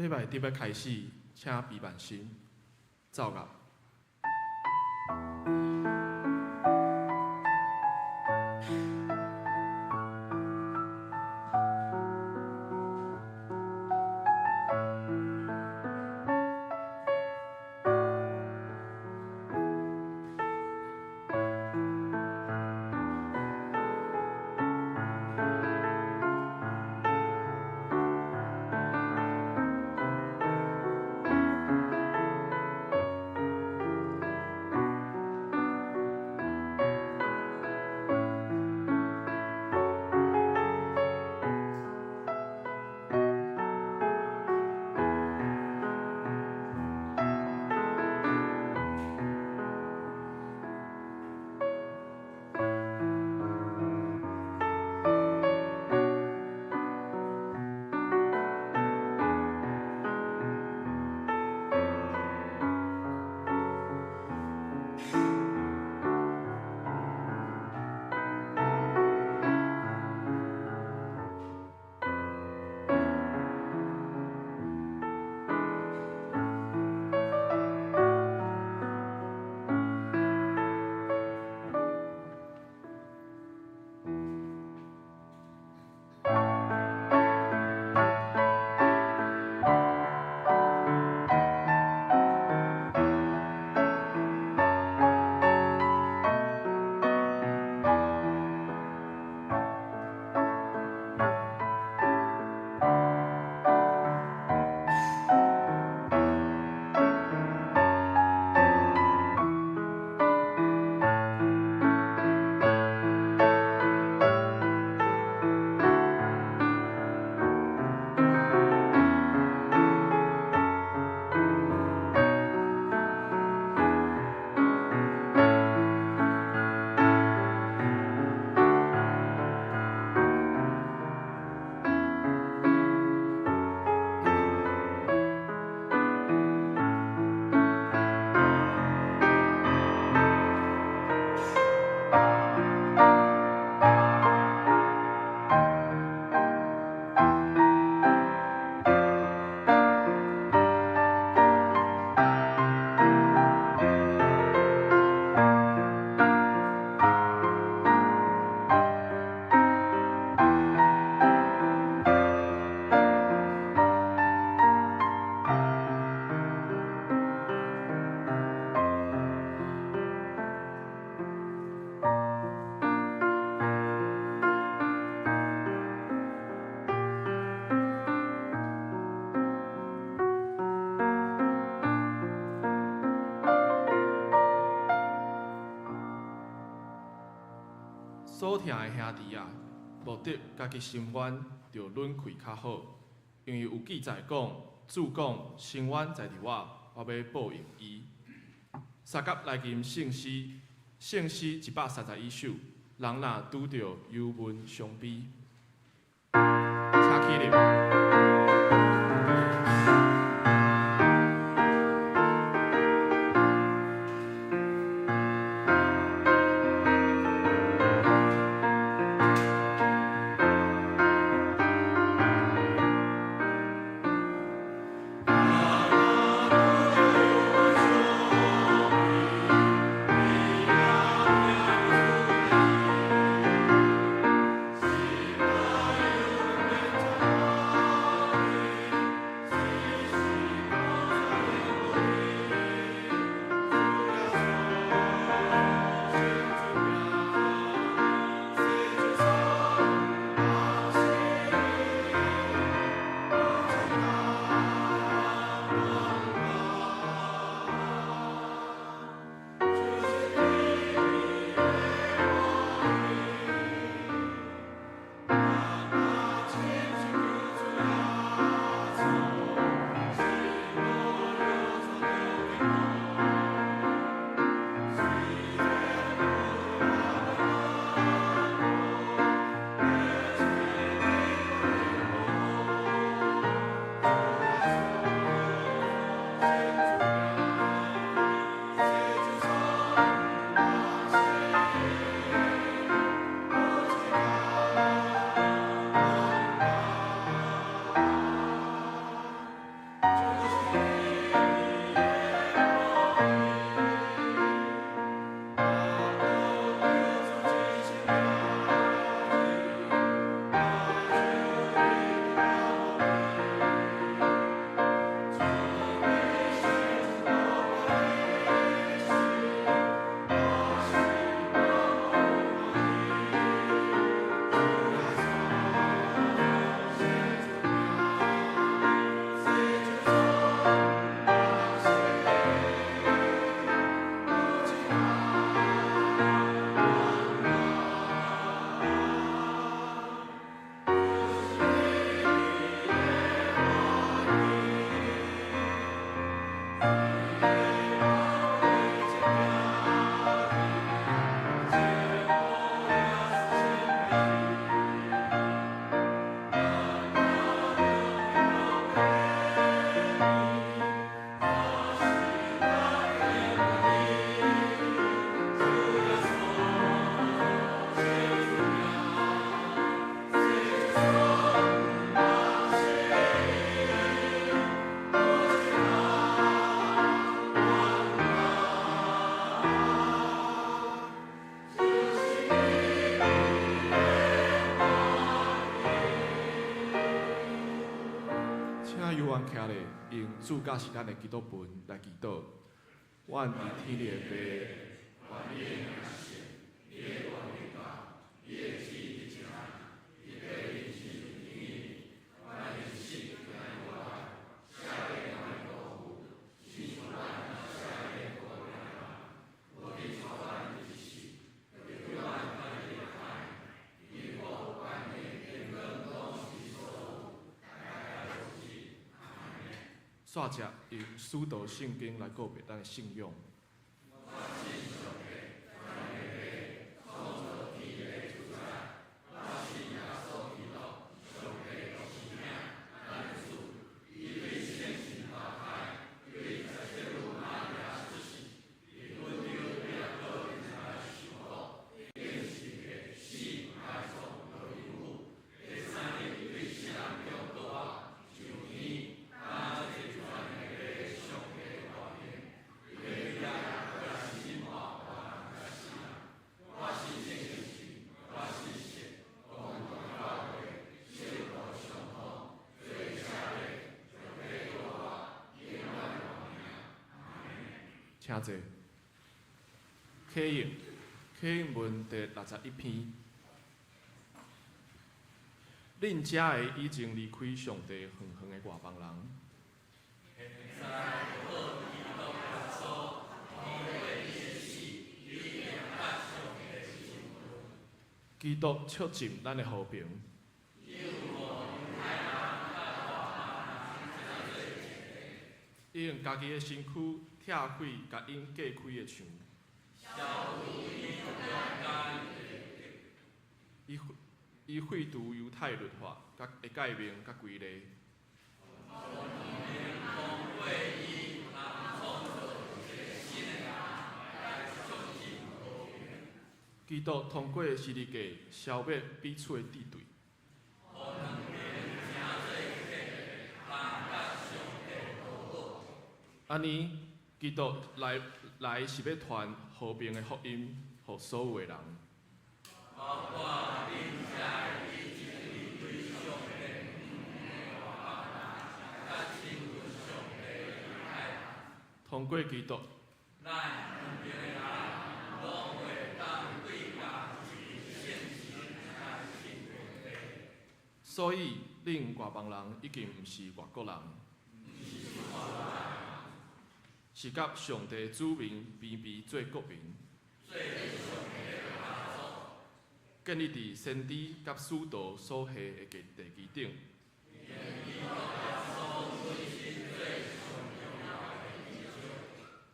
禮拜佇欲開始，請備萬心，奏樂。所疼的兄弟啊，无得家己伸冤，著忍氣較好，因為有記載講，主講，伸冤在佇我，我欲報應伊。相佮來吟聖詩，聖詩131首，人若拄著憂悶傷悲，請起立。請猶原徛咧，用主教是咱的祈禱文來祈禱。阮佇天裡的父，願你的名聖，你的國臨到，你的旨意執行，佇地親像佇天。阮的一生今日予咱，赦免阮的過犯，親像咱也赦免過犯的人。無去帶阮入試，救阮脫離歹。因為國、權柄、榮耀攏是你所有，代代無止。煞接用使徒聖經來告白咱的信仰。我信上帝，全能的父，創造天地的主宰。我信耶穌基督，上帝獨生子，咱的主。伊對聖神懷胎，對十聖母瑪利亞出世，佇本丟彼拉多面前受苦，釘十字架，死，埋葬，落地府，第三日對死人中復活，上天，擔坐全能的上帝右邊，佇遐閣來審判活人佮死人。我信聖神，我信聖公義教會，聖徒相通，罪赦免，肉體復活，永遠的活命。請坐。啟應，啟應文第61篇。恁遮的已經離開上帝遠遠的外邦人。現在靠基督耶穌，通過伊的死，你已經得上帝的身份。基督促進咱的和平。伊用家己的身軀拆毀共𪜶隔開的牆。伊廢除猶太律法佮的誡命佮規例。基督通過十字架消滅彼此的敵對。按呢，基督來來是欲傳和平的福音，予所有的人。通過基督。所以，恁外邦人已經毋是外國人，是佮上帝子民平平做國民，建立佇先知佮使徒所下的地基頂。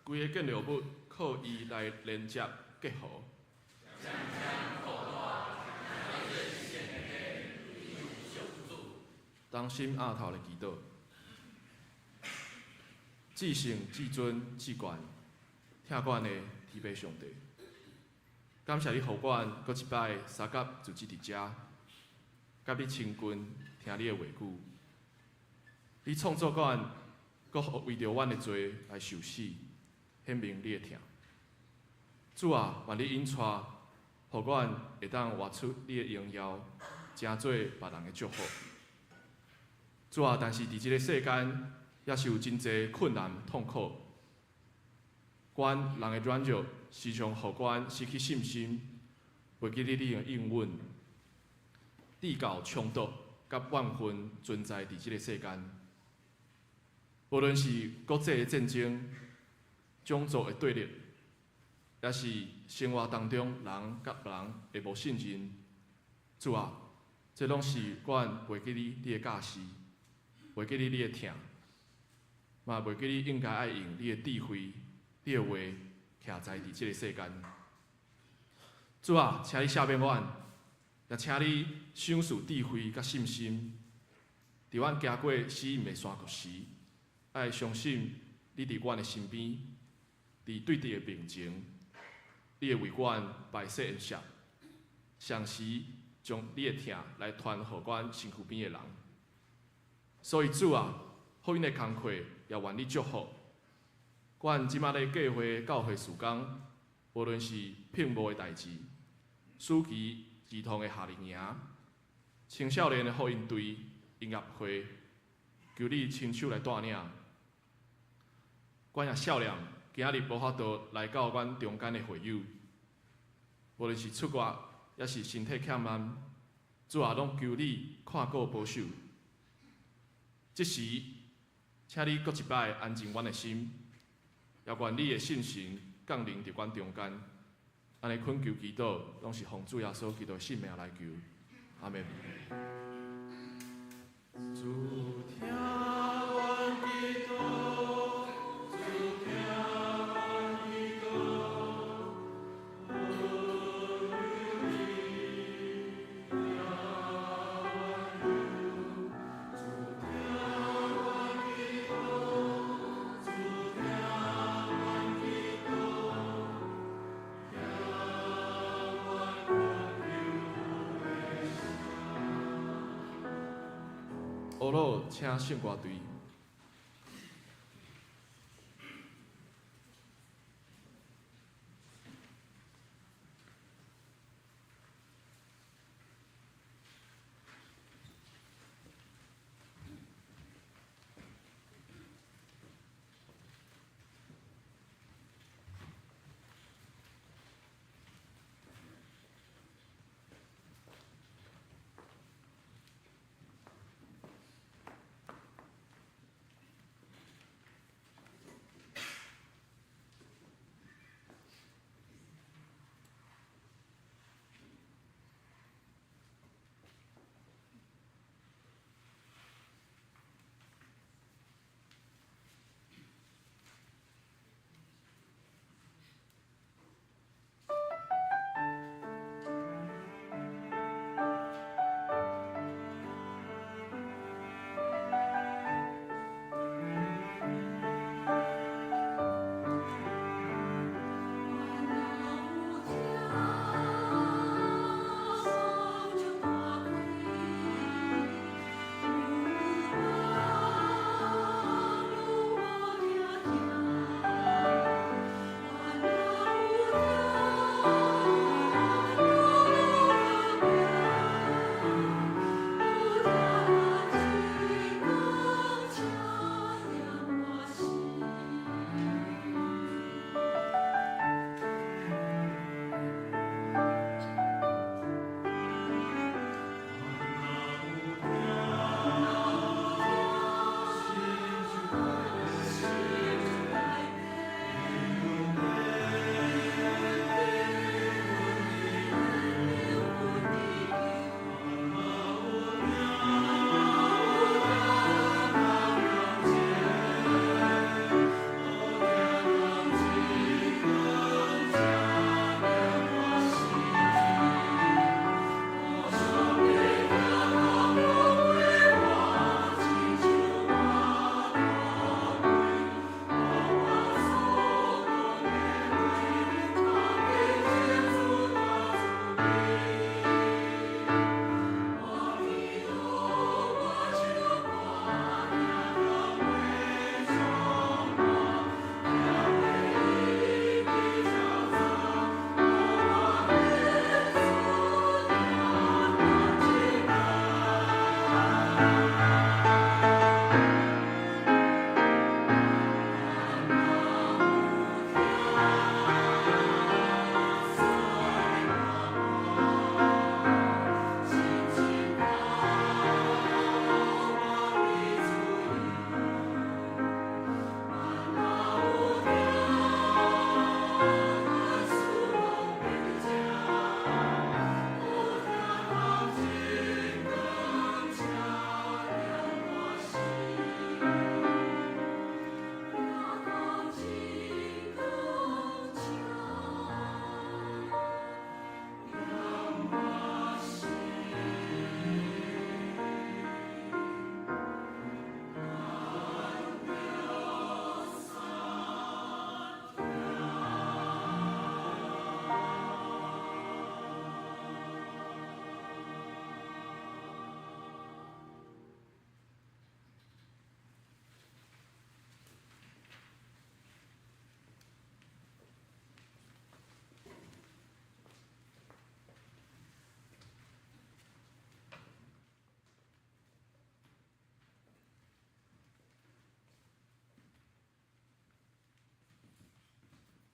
規个建築物靠伊來連接結合。同心徼頭來祈禱，至聖、至尊、至懸，疼阮的天父上帝，感謝你予阮閣一擺相佮聚集佇遮，佮你親近，聽你的話語。你創造阮，閣為著阮的罪來受死，顯明你的疼。主啊，願你引帶，予阮會當活出你的榮耀，成做別人的祝福。主啊，但是佇這个世間，也是有真濟困難痛苦。阮人的軟弱，時常予阮失去信心，袂記得你的應允。智教衝突佮怨恨存在佇這个世間，無論是國際的戰爭、種族的對立，抑是生活當中人佮別人的無信任。主啊，這攏是阮袂記得你的教示，袂記得你的疼，嘛袂記得應該愛用你的智慧、你的話徛在佇這个世間。主啊，請你赦免阮，也請你賞賜智慧佮信心，佇阮行過死蔭的山谷時，愛相信你佇阮的身邊，佇對敵的面前，你會為阮擺設筵席，同時將你的疼來傳予阮身軀邊的人。所以主啊，福音的工課也願你祝福。阮這馬咧計劃教會事工，無論是聘牧的代誌、暑期兒童的夏令營、青少年的福音隊、音樂會，求你親手來帶領。阮也數念今仔日無法度來到阮中間的會友，無論是出外，抑是身體欠慢，主啊，攏求你看顧保守。這時，請你閣一擺安靜阮的心，也願你的聖神降臨佇阮中間。按呢懇求祈禱，攏是奉主耶穌基督的聖名來求，阿們。主聽阮祈禱，主聽阮祈禱，阮求你聽阮求，主聽阮祈禱，主聽阮祈禱，聽阮懇求的聲。烏魯，請聖歌隊。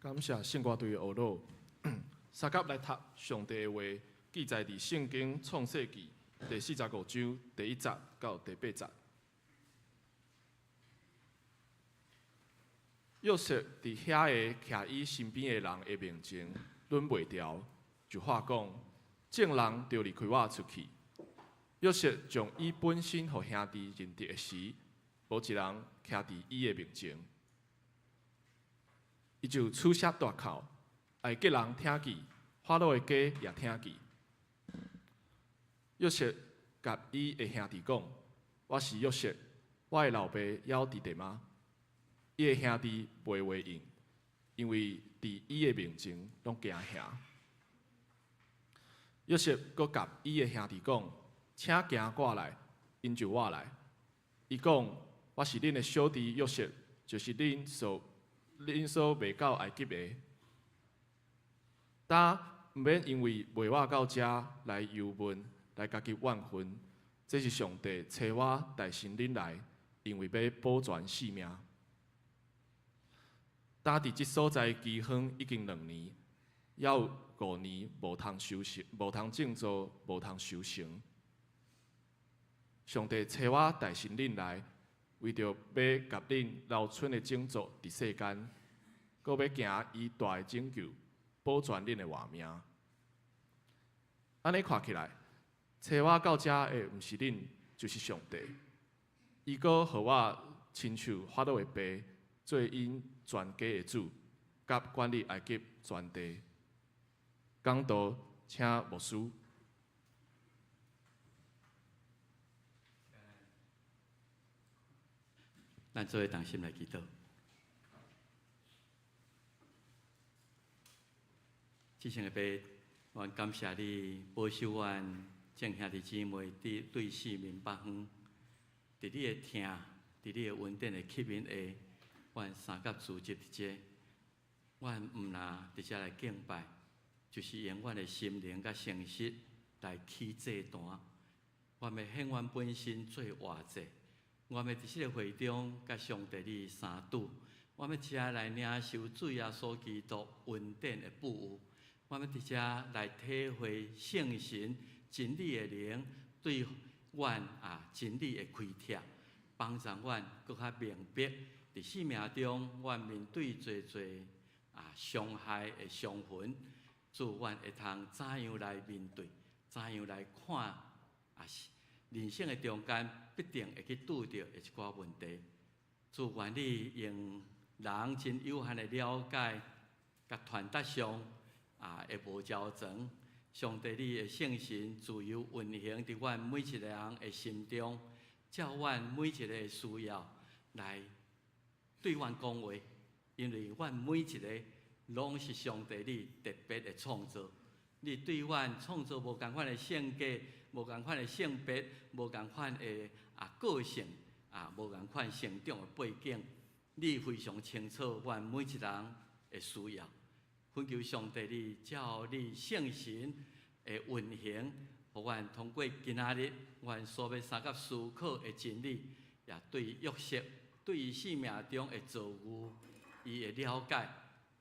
感謝聖歌隊的學老，相佮來讀上帝的話，記載佇聖經創世記第45章第1節到第8節。約瑟佇遐个徛伊身邊的人的面前，忍袂牢，就喊講：眾人著離開我出去。約瑟將伊本身予兄弟認得的時，無一人徛佇伊的面前。伊就取舍大哭，埃及人聽見，法老的家也聽見。約瑟佮伊的兄弟講：我是約瑟，我的老爸猶佇咧嗎？伊的兄弟袂回應，因為佇伊的面前攏驚嚇。約瑟閣佮伊的兄弟講：請行過來，𪜶就倚來。伊講：我是恁的小弟約瑟，就是恁所賣到埃及的。今毋免因為賣我到遮來憂悶，來家己怨恨。這是上帝差我代身恁來，因為欲保全性命。今佇這所在饑荒已經2年，猶有5年無通收成，無通種作，無通收成。上帝差我代身恁來，為著欲共恁留存的種族佇世間，閣欲行伊大的拯救，保全恁的活命。按呢看起來，差我到遮的毋是恁，就是上帝。伊閣予我親像法老的爸，做𪜶全家的主，佮管理埃及全地。講道請牧師。咱做伙同心來祈禱。至聖的父，阮感謝你保守阮眾兄弟姊妹佇對四面八方，佇你的疼，佇你的恩典的吸引下，阮相佮聚集佇這，阮毋若佇遮來敬拜，就是用阮的心靈佮誠實來起祭壇。阮欲獻阮本身做活祭，阮欲佇這个會中佮上帝你相拄，阮欲遮來領受主耶穌基督恩典的賜予，阮欲佇遮來體會聖神真理的靈對阮啊真理的開拓，幫助阮閣較明白佇生命中，阮面對濟濟啊傷害的傷痕，主阮會通怎樣來面對，怎樣來看啊？人生的中間必定會去拄著的一寡問題。主願你用人真有限的了解，佮傳達上啊會無周全。上帝你的聖神自由運行佇阮每一个人的心中，照阮每一个需要來對阮講話，因為阮每一个攏是上帝你特別的創造。你對阮創造無仝款的性格，無仝款的性別，無仝款的啊個性，啊無仝款成長的背景，你非常清楚阮每一人的需要。懇求上帝，你照你聖神的運行，予阮通過今仔日，阮所欲相佮思考的真理，也對約瑟對伊生命中的遭遇，伊的了解，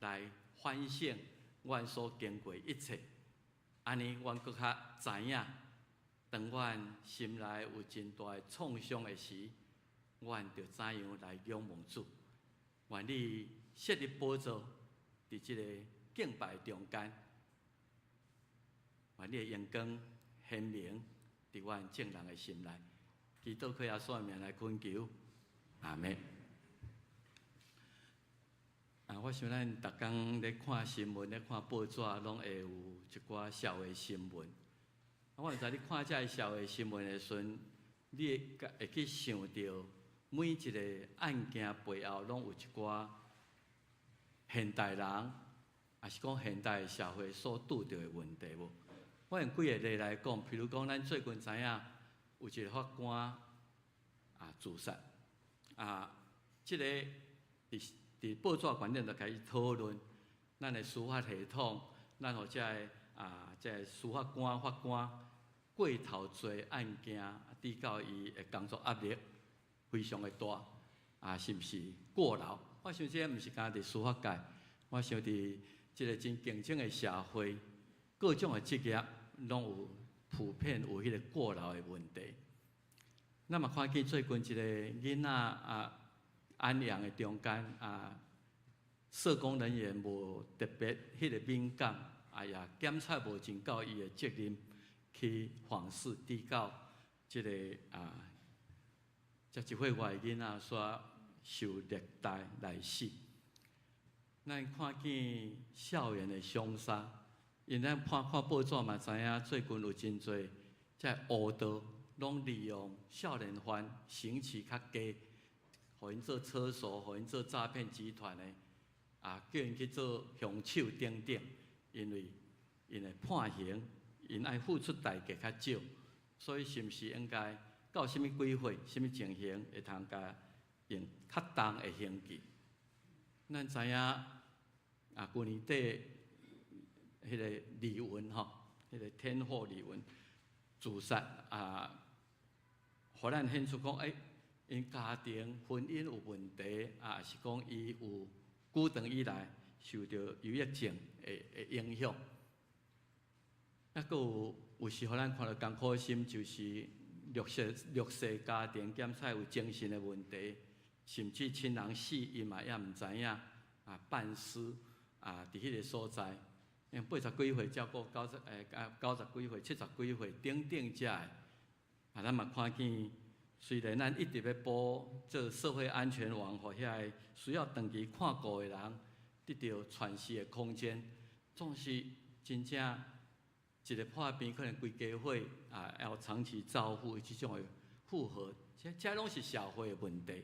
來反省阮所經過一切。按呢，阮閣較知影，當阮心內有真大的創傷的時，阮著怎樣來仰望主。願你設立寶座佇這个敬拜中間，願你的榮光顯明佇阮眾人的心內。祈禱靠耶穌的名來懇求，阿們。啊，我想咱逐工咧看新聞、咧看報紙，攏會有一寡社會新聞。啊，我毋知你看這个社會新聞的時陣，你會會去想著每一個案件背後，攏有一寡現代人，抑是講現代社會所拄著的問題無？我用幾个例來講，比如講，咱最近知影有一個法官啊自殺，啊，這个佇佇報紙觀點就開始討論，咱的司法系統，咱予這个啊，這个司法官、法官過頭濟案件，致到伊的工作壓力非常的大，啊，是毋是過勞？我想這毋是干焦佇司法界，我想佇這个真競爭的社會，各種的職業攏有普遍有彼个過勞的問題。咱嘛看見最近一个囡仔啊，安陽的中間啊，社工人員無特別彼个敏感，啊也檢測無盡夠伊的責任，去訪視低到這个啊，才一歲外的囡仔煞受虐待來死。咱看見校園的兇殺，因咱看看報紙嘛知影，最近有真濟這黑道攏利用少年犯刑期較低，予𪜶做車手，予𪜶做詐騙集團的，啊，叫𪜶去做兇手等等，因為𪜶的判刑，𪜶愛付出代價較少，所以是毋是應該到啥物幾歲、啥物情形會通共用較重的刑期？咱知影啊，舊年底彼个李文吼，彼个天后李玟自殺啊，予咱顯出講，欸，𪜶家庭婚姻有問題，啊，是講伊有久長以來受著憂鬱症的影響。啊，閣有有時予咱看著艱苦心，就是弱勢家庭檢測有精神的問題，甚至親人死，伊嘛猶毋知影，啊，半屍啊，佇彼个所在，因八十幾歲照顧九十幾歲、70幾歲等等遮的，啊，咱嘛看見，雖然咱一直欲補做社會安全網，予遐个需要長期看顧的人得著喘息的空間，總是真正一个破病，可能規家伙啊，要長期照護這種的負荷，這攏是社會的問題。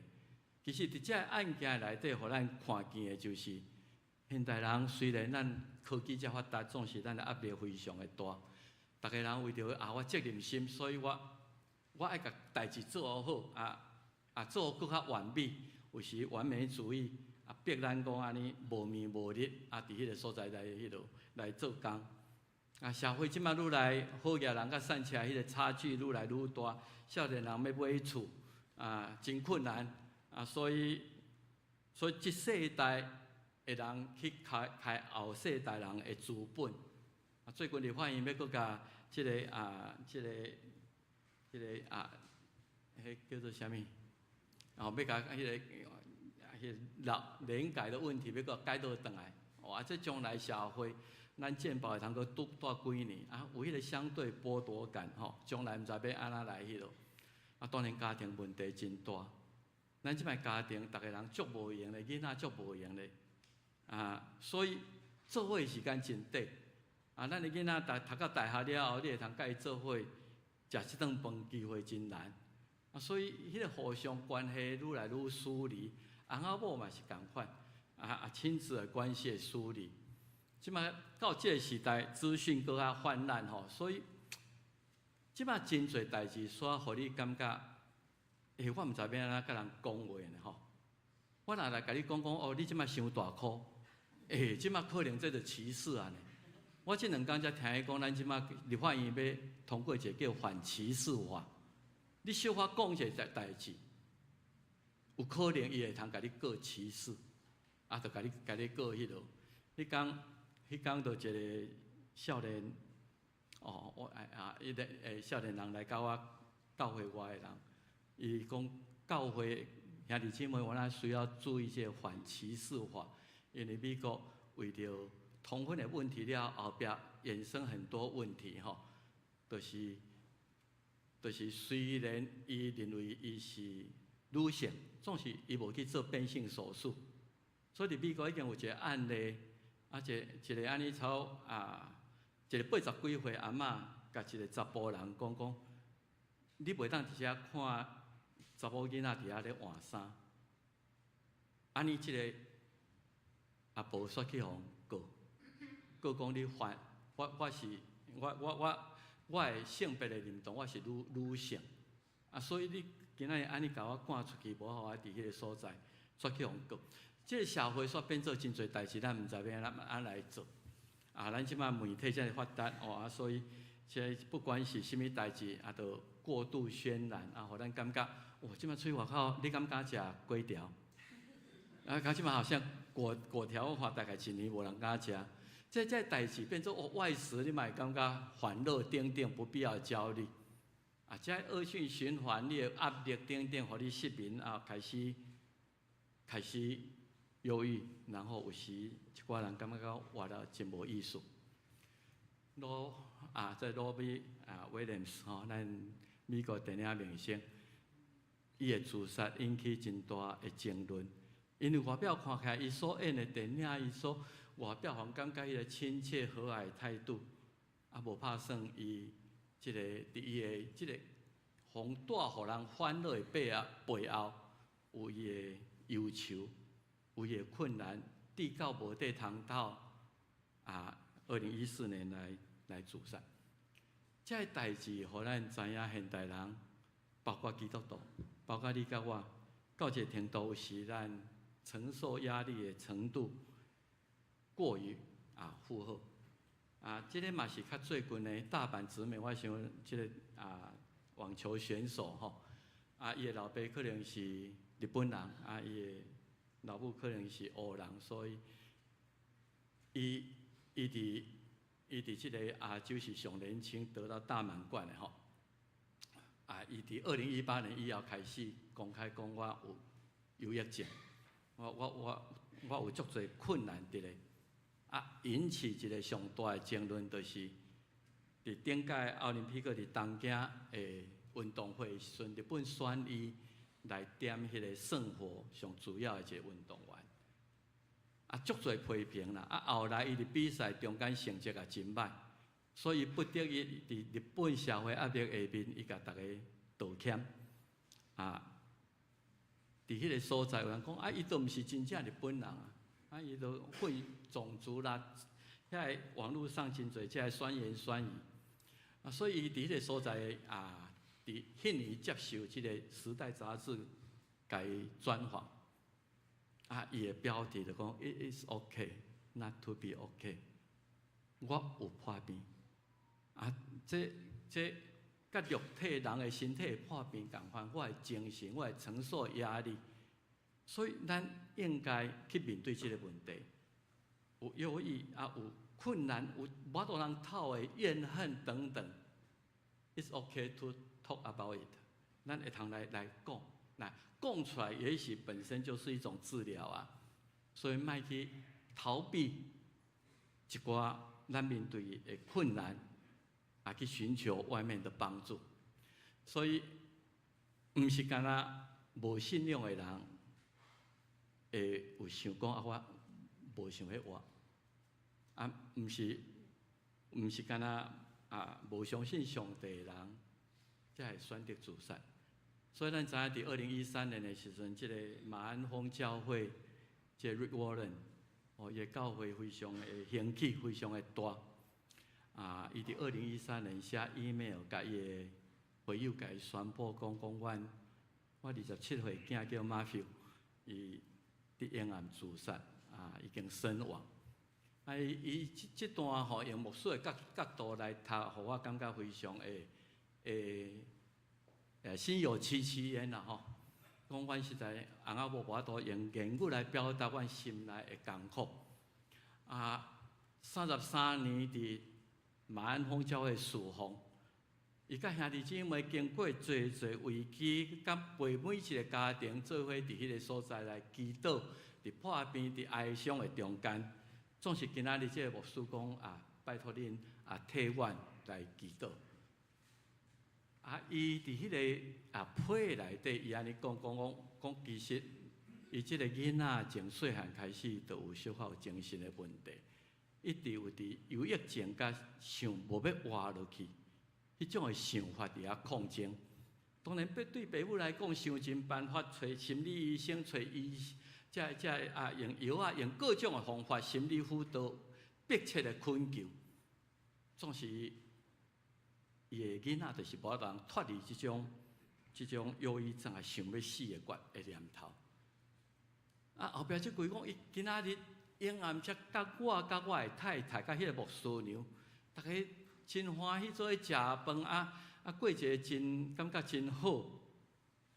其實佇這个案件內底，予咱看見的就是，現代人雖然咱科技遮發達，總是咱的壓力非常的大。逐个人為著啊，我責任心，所以我愛共代誌做好啊啊，做閣較完美。有時完美主義啊，逼咱講按呢無眠無日啊，佇彼个所在來彼落來做工。啊，社會這馬愈來好額人佮散車彼个差距愈來愈大，少年人欲買厝啊，真困難啊，所以這世代的人去開開後世代人的資本。啊，最近立法院欲閣共這个啊，這个啊，彼叫做啥物？哦，欲共彼个老年改的問題，欲閣改倒轉來。哦，啊，這將來社會，咱健保會通閣拄蹛幾年啊，有彼个相對剝奪感吼，將來毋知欲按怎來彼落。啊，當然家庭問題真大。咱這擺家庭，逐个人足無閒的，囡仔足無閒的，啊，所以做伙時間真短。啊，咱的囡仔讀到大學了後，你會通佮伊做伙食一頓飯機會真難。啊，所以彼个互相關係愈來愈疏離，翁仔某嘛是仝款，啊，親子的關係的疏離。這擺到這个時代，資訊閣較泛濫吼，所以這擺真濟代誌，煞予你感覺，欸，我毋知欲按怎佮人講話呢吼。我若來共你講講，哦，你這擺傷大箍，欸，這擺可能這就歧視啊呢。我這兩工才聽伊講，咱這擺立法院欲通過一个叫反歧視法。你小可講一个代誌，有可能伊會通共你告歧視，啊，就共你告彼落。彼工就一个少年，哦，我啊，彼个少年人來共我教會外的人，伊講教會兄弟姊妹，我咱需要注意這个反歧視法，因為美國為著同婚的問題了後壁衍生很多問題吼，就是雖然伊認為伊是女性，總是伊無去做變性手術，所以佇美國已經有一个案例，啊，一個按呢草啊，一個80幾歲阿嬤，共一个查埔人講講，你袂當佇遮看查某囡仔佇遐咧換衫，按呢這个阿婆煞去予告，告講你犯我我是我我我我的性別的認同我是女性，啊，所以你今仔日按呢共我趕出去，無予我佇彼个所在，煞去予告。這个社會煞變做真濟代誌，咱毋知欲按怎按來做。啊，咱這擺媒體遮爾發達，哦啊，所以這不管是啥物代誌，啊，都過度渲染，啊，予咱感覺，哇，這擺出去外口，你敢敢食粿條？啊，到這馬好像粿條我看大概一年無人敢食。這代誌變做哦外食，你嘛會感覺煩惱等等不必要的焦慮。啊，這惡性循環，你的壓力等等，予你失眠啊，開始憂鬱，然後有時一寡人感覺講活得真無意思。羅啊，這羅比啊威廉斯吼，咱美國電影明星，伊的自殺引起真大的爭論，因為外表看起來，伊所演的電影，伊所外表予人感覺彼個親切和藹態度，啊，無拍算伊這個佇伊的這個予帶予人歡樂的背後，有伊的憂愁，有伊的困難，直到無地通透啊，2014年來自殺。這個代誌，予咱知影現代人，包括基督徒，包括你佮我，到一個程度，有時咱承受壓力的程度過於負荷。啊，這個嘛是較最近的大阪直美，我想這個網球選手吼，啊，伊的老爸可能是日本人，啊，伊的老母可能是黑人，所以伊佇這個亞洲是上年輕得到大滿貫的吼。啊，伊佇2018年以後開始公開講我有憂鬱症，我有足濟困難佇咧，啊，引起一個上大的爭論，就是佇頂屆奧林匹克佇東京的運動會時陣，日本選伊來點彼個聖火上主要的一個運動員。啊，足濟批評啦！啊，後來伊佇比賽中間成績也真䆀，所以不得已佇日本社會壓力下面，伊共逐家道歉。啊，佇彼個所在有人講啊，伊都毋是真正日本人啊，啊，伊都混種族啦，遐個網路上真濟這个酸言酸語。啊，所以伊佇彼個所在啊，佇彼年接受這個《時代》雜誌共伊專訪。啊，伊的標題就講：It is okay not to be okay。我有破病。啊，這佮肉體人的身體破病仝款，我的精神，我會承受壓力，所以咱應該去面對這個問題。有憂鬱啊，有困難，有無法度通透的怨恨等等。It's okay to talk about it。咱會通來講，來講出來，也許本身就是一種治療啊。所以莫去逃避一寡咱面對的困難，啊，去尋求外面的幫助。所以，毋是干焦無信仰的人會有想講啊，我無想欲活，啊，毋是干焦啊，無相信上帝的人，才會選擇自殺。所以咱知影，佇2013年的時陣，這個馬鞍峰教會，這個 Rick Warren，哦，伊的教會非常的興起，非常的大。啊，伊佇二零一三年寫 email，共伊的會友共伊宣布講講，阮我27歲囝叫 Matthew，伊佇永暗自殺，啊，已經身亡。啊，伊這段吼用牧師的角度來讀，予我感覺非常的心有戚戚焉啦吼。講阮實在翁仔某無法度用言語來表達阮心內的艱苦。啊，33年佇馬鞍峰教會侍奉，伊佮兄弟姊妹經過濟濟危機，佮陪每一個家庭做伙佇彼個所在來祈禱，佇破病、佇哀傷的中間，總是今仔日這個牧師講啊，拜託恁啊替阮來祈禱。啊，伊佇彼個批內底，伊按呢講講講講，其實伊這個囡仔從細漢開始就有小可有精神的問題，一直有佇憂鬱症佮想無欲活落去，彼種的想法佇遐抗爭。當然，對爸母來講，想盡辦法揣心理醫生，揣醫，這啊用藥啊，用各種的方法，心理輔導，迫切的懇求，總是伊的囡仔就是無法度脫離這種憂鬱症啊，想欲死的決的念頭。啊，後壁這句講，伊今仔日永暗才佮我、佮我的太太、佮彼個牧師娘，逐家真歡喜做伙食飯啊，過一個真感覺真好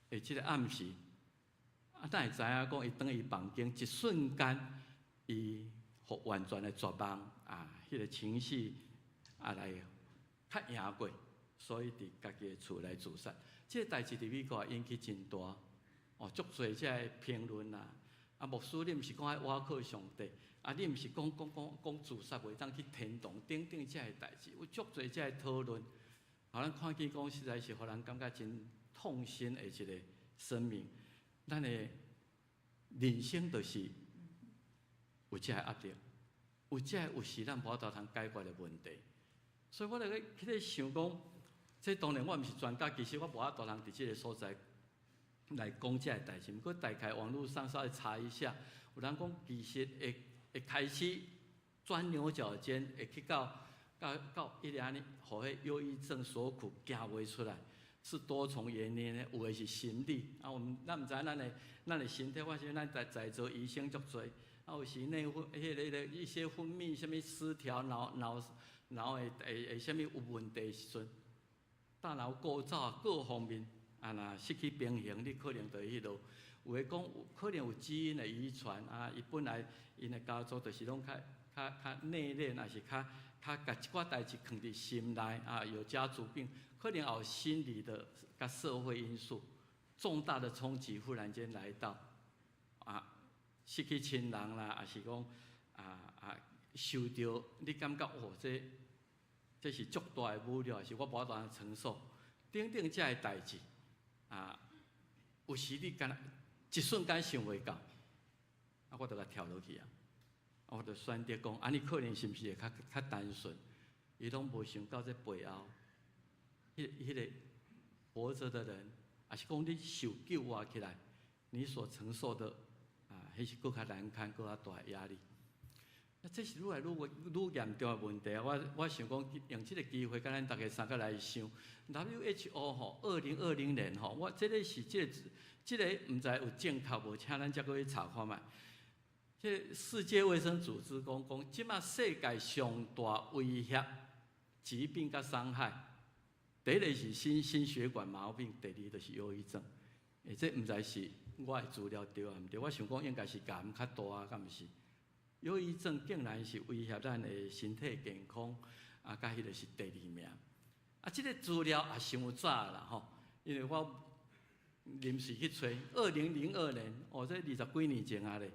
的這個暗時。啊，咱會知影講，伊轉伊房間一瞬間，伊予完全的絕望啊，彼個情緒啊來較贏過，所以佇家己的厝內自殺。這個代誌佇美國引起真大，哦，足濟這个評論啦。啊，牧師你毋是講愛倚靠上帝，啊，你毋是講講講講自殺袂當去天堂等等這个代誌，有足濟這個討論，予咱看見講實在是予人感覺真痛心的一個生命。咱的人生就是有這個壓力，有這個有時咱無法度通解決的問題。所以我咧去咧想講，這當然我毋是專家，其實我無法度通佇這個所在來講這個代誌。毋過大概網路上稍微查一下，有人講其實會會開始鑽牛角尖，會去到到到一個按呢，予彼憂鬱症所苦，行袂出來，是多重原因呢。有的是心理，啊，我們咱毋知咱的身體，發現咱在在座醫生足濟，啊，有時內分彼個彼個一些分泌啥物失調，腦腦腦會會會啥物有問題時陣，大腦構造各方面啊，若失去平衡，你可能就會彼落。有的講有可能有基因的遺傳啊，伊本來𪜶的家族就是攏較較較內斂，抑是較較共一寡代誌囥佇心內啊，有家族病，可能也有心理的佮社會因素，重大的衝擊忽然間來到，啊，失去親人啦，抑是講啊啊受著你感覺哦，這這是足大的侮辱，抑是我無法度承受，等等這个代誌啊，有時你敢若一瞬間想袂到，啊，我就共跳落去啊！我就選擇講，按呢可能是毋是會較較單純？伊攏無想到這背後，彼彼個活著的人，抑是講你受救活起來，你所承受的啊，彼是閣較難堪、閣較大的壓力。啊，這是愈來愈愈嚴重的問題。我我想講，用這個機會，共咱逐家三個來想。WHO 吼，2020年吼，我這個是這個這個毋知有正確無，請咱再閣去查看覓。這個世界衛生組織講講，這馬世界上大威脅疾病佮傷害，第一個是心心血管毛病，第二就是憂鬱症。欸，這毋知是我的資料對抑毋對？我想講應該是癌較大啊，敢毋是？憂鬱症竟然是威脅咱的身體健康，啊，佮彼個是第二名。啊，這個資料也傷早啦吼，因為我臨時去揣，2002年，哦，這二十幾年前啊咧，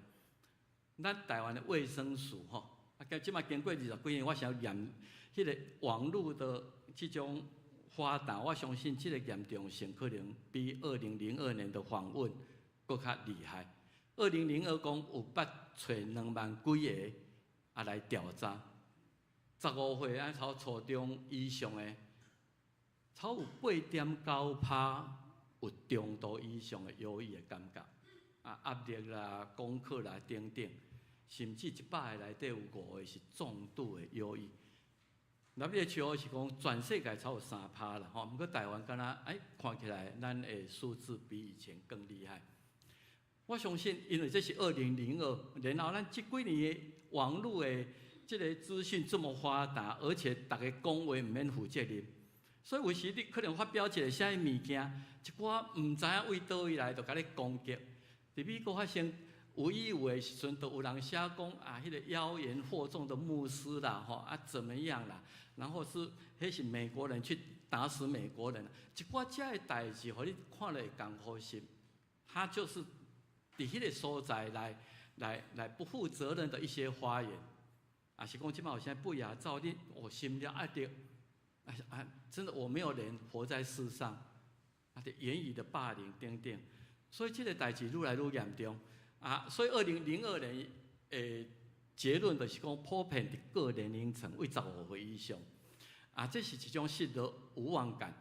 咱台灣的衛生署吼，啊，這馬經過二十幾年，我想驗彼個網路的這種發達，我相信這個嚴重性可能比二零零二年的訪問閣較厲害。二零零二講有捌揣2萬幾个啊來調查，15歲啊，差初中以上的，超有8.9趴有中度以上的憂鬱的感覺，啊壓力啦、功課啦等等，甚至100個內底有5個是重度的憂鬱。WHO 是講全世界超有3趴啦，吼，毋過台灣敢若欸看起來，咱的數字比以前更厲害。我相信，因為這是二零零二，然後咱這幾年的網路的這個資訊這麼發達，而且逐家講話毋免負責任，所以有時你可能發表一個啥物物件，一寡毋知影為佗位來就共你攻擊。佇美國發生有意有的時陣，就有人寫講啊，彼個妖言惑眾的牧師啦，吼啊怎麼樣啦？然後是彼是美國人去打死美國人，一寡這个代誌，予你看了會艱苦心，他就是佇彼個所在來來來不負責任的一些發言，啊是講這馬有啥不雅照，你哦心了壓力，啊啊真的我沒有臉活在世上，啊，這言語的霸凌等等，所以這個代誌愈來愈嚴重，啊，所以2002年的結論就是講普遍佇各年齡層為15歲以上，啊，這是一種失落無望感，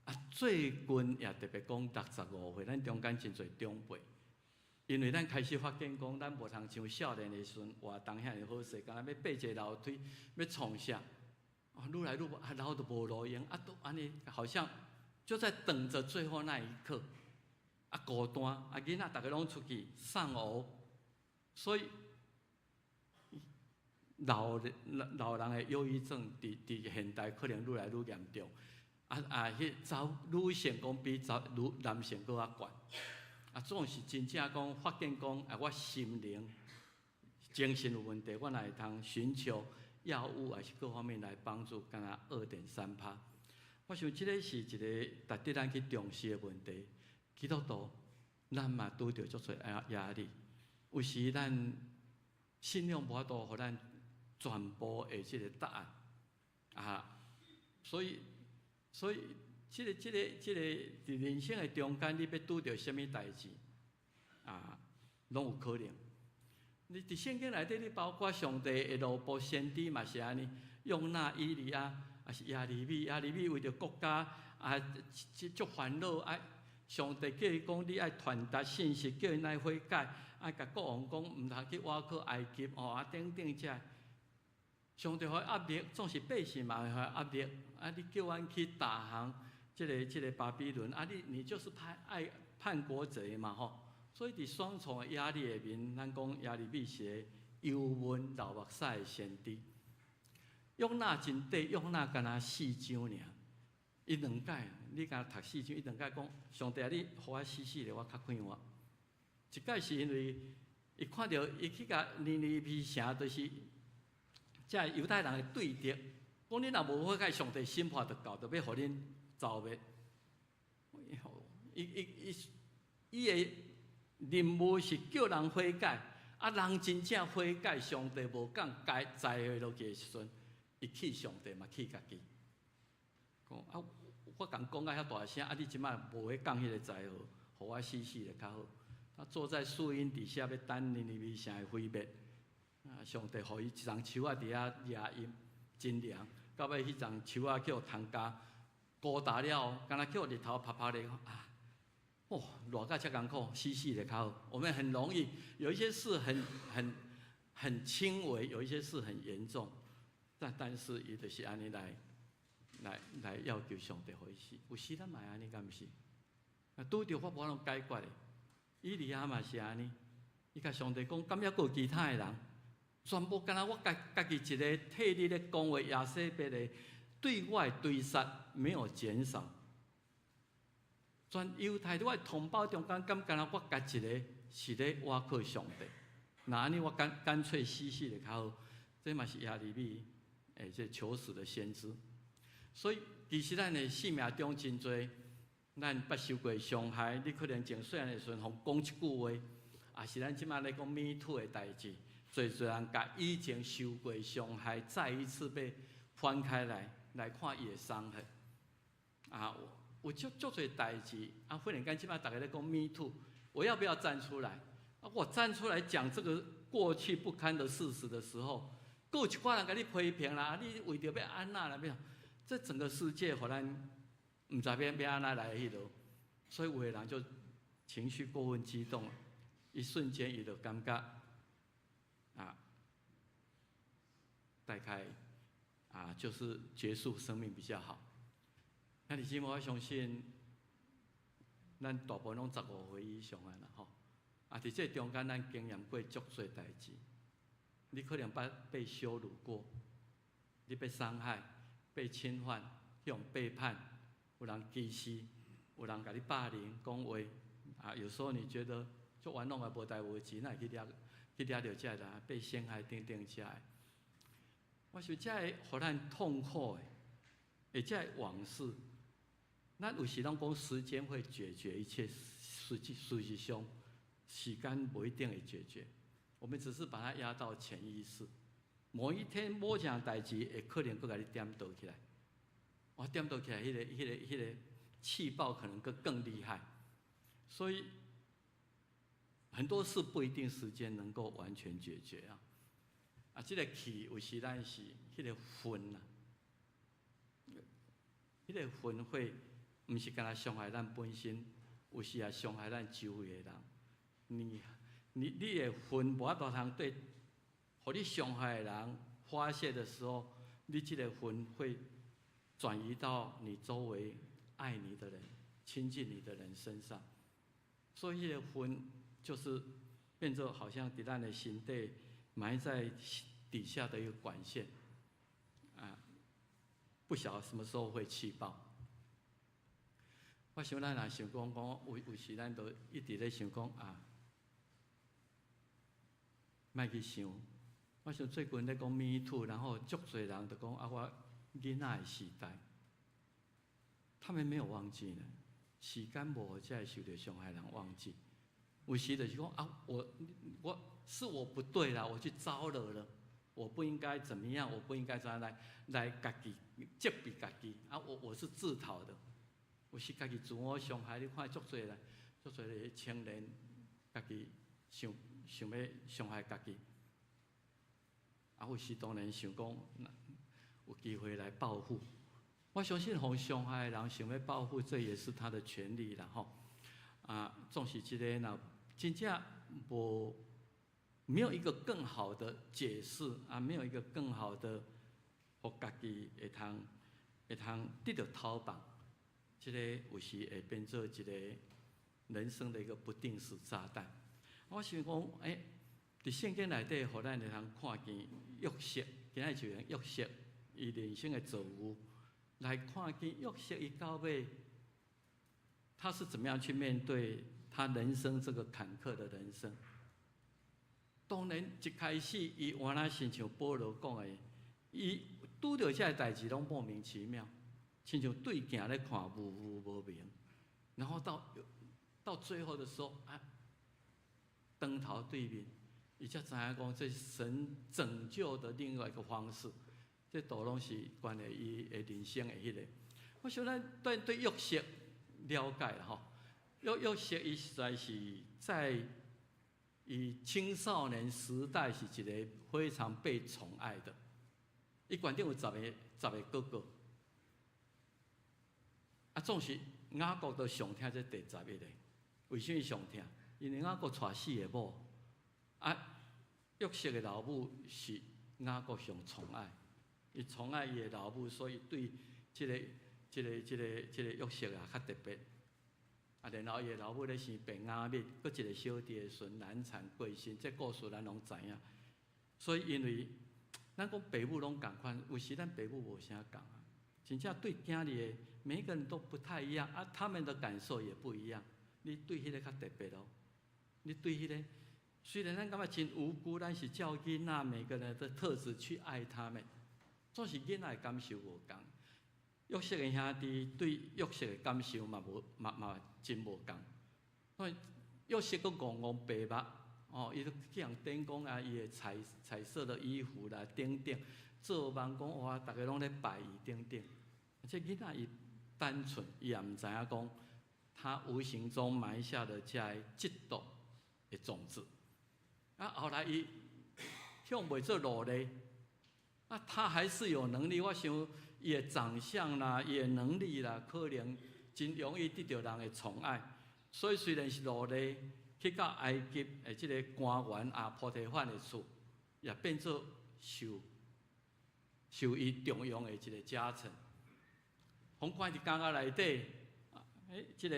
啊，最近也特別講65歲，咱中間真濟長輩。因為咱開始發現講，咱無通像少年的時陣活動遐爾好勢，敢若欲爬一个樓梯，欲創啥，啊，愈來愈啊老都無路用，啊，都按呢，好像就在等着最後那一刻，啊孤單，啊囡仔逐家攏出去喪偶，所以老老老人的憂鬱症，佇佇現代可能愈來愈嚴重，啊啊，彼查女性講比查女男性閣較懸。啊，總是真正講發現講啊，我心靈精神有問題，我若會通尋求藥物還是各方面來幫助，敢若2.3趴。我想這个是一個值得咱去重視的問題。基督徒，咱嘛拄著足濟壓力，有時咱信仰無法度予咱全部的這个答案啊，所以這個佇人生的中間，你欲拄著啥物代誌啊，攏有可能。你佇聖經內底，你包括上帝的奴僕先知嘛是按呢，約拿、以利亞，抑是耶利米，耶利米為著國家啊，足煩惱啊！上帝叫伊講，你愛傳達信息，叫𪜶愛悔改，愛共國王講，毋通去倚靠埃及吼啊等等這。上帝予伊壓力，總是百姓嘛會予伊壓力。啊，你叫阮去投降這個巴比倫，啊你就是叛愛叛國賊嘛吼。所以佇雙重的壓力下面，咱講耶利米是個憂悶流目屎的先知。約拿真短，約拿敢若四章爾。伊兩擺，你敢讀四章，伊兩擺講，上帝啊，你予我死死咧，我較快活。一擺是因為伊看著伊去共尼尼微城，就是這猶太人的對敵，講你若無悔改，上帝審判就到，就欲予恁遭滅。伊的任務是叫人悔改，啊，人真正悔改，上帝無降該災禍落去的時陣，伊氣上帝嘛氣家己。講啊，我共講甲遐大聲，啊，你這擺無欲降彼个災禍，予我死死就較好。他坐在樹蔭底下，欲等尼尼微城的毀滅。啊，上帝予伊一叢樹仔佇遐遮陰，真涼。到尾彼叢樹仔叫蟲咬，孤大了，敢若叫日頭曝曝咧，啊，哦，熱甲遮艱苦，死死就較好。我們很容易有一些事很輕微，有一些事很嚴重，但是伊就是按呢來要求上帝予伊死。有時咱嘛會按呢，敢毋是？啊，拄著我無法度解決的。以利亞嘛是按呢，伊共上帝講，敢猶閣有其他的人，全部敢若我家己一个替你咧講話，耶洗別的對我的追殺沒有減少。全猶太我的同胞中間，敢敢若我家一个是咧倚靠上帝？若按呢，我乾脆死死就較好。這嘛是耶利米，這求死的先知。所以其實咱的生命中真濟，咱捌受過傷害。你可能從細漢的時陣，予人講一句話，抑是咱這擺咧講 Me Too 的代誌，濟濟人共以前受過傷害，再一次被翻開來來看伊的傷痕。啊，有足濟代誌，啊，忽然間這擺逐家咧講 Me Too，我要不要站出來？啊，我站出來講這個過去不堪的事實的時候，閣有一寡人共你批評啦，你為著欲按怎啦？欲，這整個世界予咱毋知欲按怎來彼落，所以有的人就情緒過分激動，一瞬間伊就感覺啊，大概啊，就是結束生命比較好。兄弟姊妹，我相信咱大部分攏15歲以上的啦，吼。啊，佇這中間，咱經驗過足濟代誌。你可能捌被羞辱過，你被傷害、被侵犯、予背叛，有人歧視，有人共你霸凌、講話。啊，有時候你覺得足冤枉的無代無誌，哪會去掠著這个人被陷害等等這个。我想這个予咱痛苦的，這个往事，咱有時攏講時間會解決一切，實際上時間無一定會解決，我們只是把它壓到潛意識。某一天某項代誌會可能閣共你點著起來，我點著起來，彼個氣爆可能閣更厲害。所以很多事不一定時間能夠完全解決啊。啊，這个氣有時咱是彼个恨啊，彼个恨會毋是干焦傷害咱本身，有時也傷害咱周圍的人。你的恨無法度通對，予你傷害的人發洩的時候，你這个恨會轉移到你周圍愛你的人、親近你的人身上。所以，彼个恨就是變做好像佇咱的心底埋在底下的一個管線，啊，不曉得什麼時候會氣爆。我想咱若想講講，有有時咱都一直咧想講啊，莫去想。我想最近咧講 Me Too，然後足濟人就講啊，我囡仔的時代，他們沒有忘記呢。時間無予這个受著傷害人忘記。有時就是講啊，我是我不對啦，我去招惹了，我不應該怎麼樣，我不應該怎樣來家己責備家己啊，我是自討的。有時家己自我傷害，你看足濟人，足濟个青年，家己想想欲傷害家己。啊，有時當然想講，有機會來報復。我相信，予傷害的人想欲報復，這也是他的權利啦，吼。啊，總是這个，若真正無沒有一個更好的解釋啊，沒有一個更好的，予家己會通得著頭放，這个有時會變做一個人生的一個不定時炸彈。我想講，欸，佇聖經內底，予咱會通看見約瑟，今仔日就用約瑟伊人生的遭遇來看見約瑟伊到尾，他是怎麼樣去面對他人生這個坎坷的人生？當然一開始，伊原來親像保羅講的，伊拄著這个代誌攏莫名其妙，親像對鏡咧看霧霧無明，然後到最後的時候啊，當頭對面，伊才知影講這是神拯救的另外一個方式，這都攏是關於伊的人生的彼個。我想咱對約瑟了解吼，約瑟伊實在是在伊青少年時代是一個非常被寵愛的。伊懸頂有十個哥哥，啊，總是雅各都上疼這第十一个。為啥物上疼？因為雅各娶四个某，啊，約瑟的老母是雅各上寵愛，伊寵愛伊的老母，所以對這個約瑟啊較特別。啊，然後伊的老母咧生便雅憫，閣一個小弟的時陣難產過身，這故事咱攏知影。所以因為咱講爸母攏仝款，有時咱爸母無啥仝啊。真正對囝兒的每一個人都不太一樣啊，他們的感受也不一樣。你對彼個較特別咯，你對彼個雖然咱感覺真無辜，咱是照囡仔每個人的特質去愛他們，總是囡仔的感受無仝。約瑟的兄弟對約瑟的感受嘛無嘛嘛真無仝。所以約瑟閣戇戇白目，哦，伊都去予人頂講啊，伊的彩色的衣服啦等等，做夢講哇，逐家攏咧拜伊等等。這囡仔伊單純，伊也毋知影講，他無形中埋下了這个嫉妒的種子。啊，後來伊予賣做奴隸，啊，他還是有能力。我想伊的長相啦，伊的能力啦，可能真容易得著人的寵愛。所以雖然是奴隸，去到埃及的這个官員啊，波提乏的厝，也變做受伊重用的一個家臣。予關佇監獄內底，欸，這个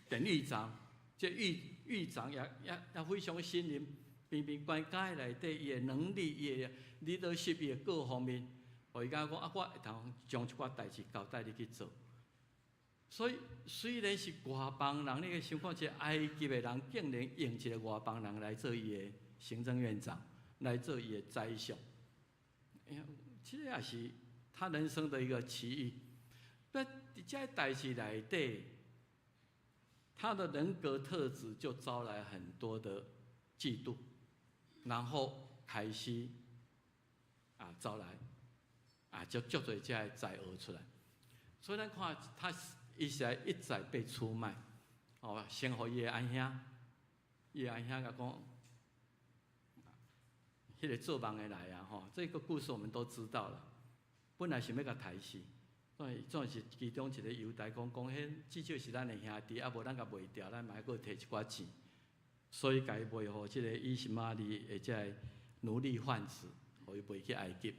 典獄長，這獄長也非常信任，偏偏關監獄內底，伊的能力、伊的 leadership、伊的各方面，予伊感覺講啊，我會當將一寡代誌交代你去做。所以雖然是外邦人，你去想看，一個埃及的人竟然用一個外邦人來做伊的行政院長，來做伊的宰相，哎呀，這個也是他人生的一個奇遇。那佇這代誌內底，他的人格特質就招來很多的嫉妒，然後開始啊招來啊就足濟這个災禍出來。所以咱看他伊是一再被出賣，哦，先予伊的阿兄，伊的阿兄共講，彼个做夢的來啊，吼，這個故事我們都知道了。本來想欲共刣死，總是其中一個猶大講講，彼至少是咱的兄弟，啊無咱共賣掉，咱嘛會閣提一寡錢。所以共伊賣予這個以實瑪利的這个奴隸販子，予伊賣去埃及。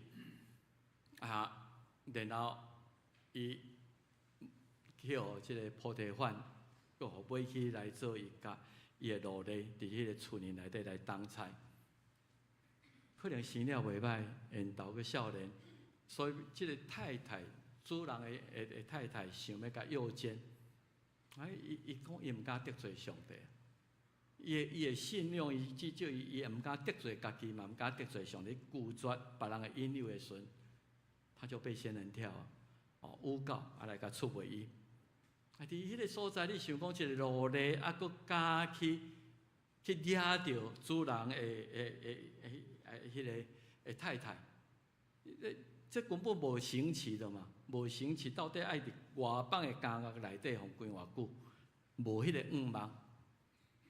啊，然後伊去予這個波提乏，閣予買去來做伊家伊的奴隸，佇彼个厝裡內底來當差。可能生了袂䆀，緣投閣少年，所以這个太太主人的太太想欲共誘姦，哎，伊伊講伊毋敢得罪上帝，伊的信仰，伊至少伊伊毋敢得罪家己嘛，毋敢得罪上帝，拒絕別人的引誘的時陣，他就被仙人跳啊，哦，誣告啊來共出賣伊。啊，佇彼个所在，你想講一个奴隸，啊，閣敢去掠著主人的彼个的太太，這根本無刑期的嘛，無刑期，到底愛佇外邦的監獄內底予關偌久？無彼个願望。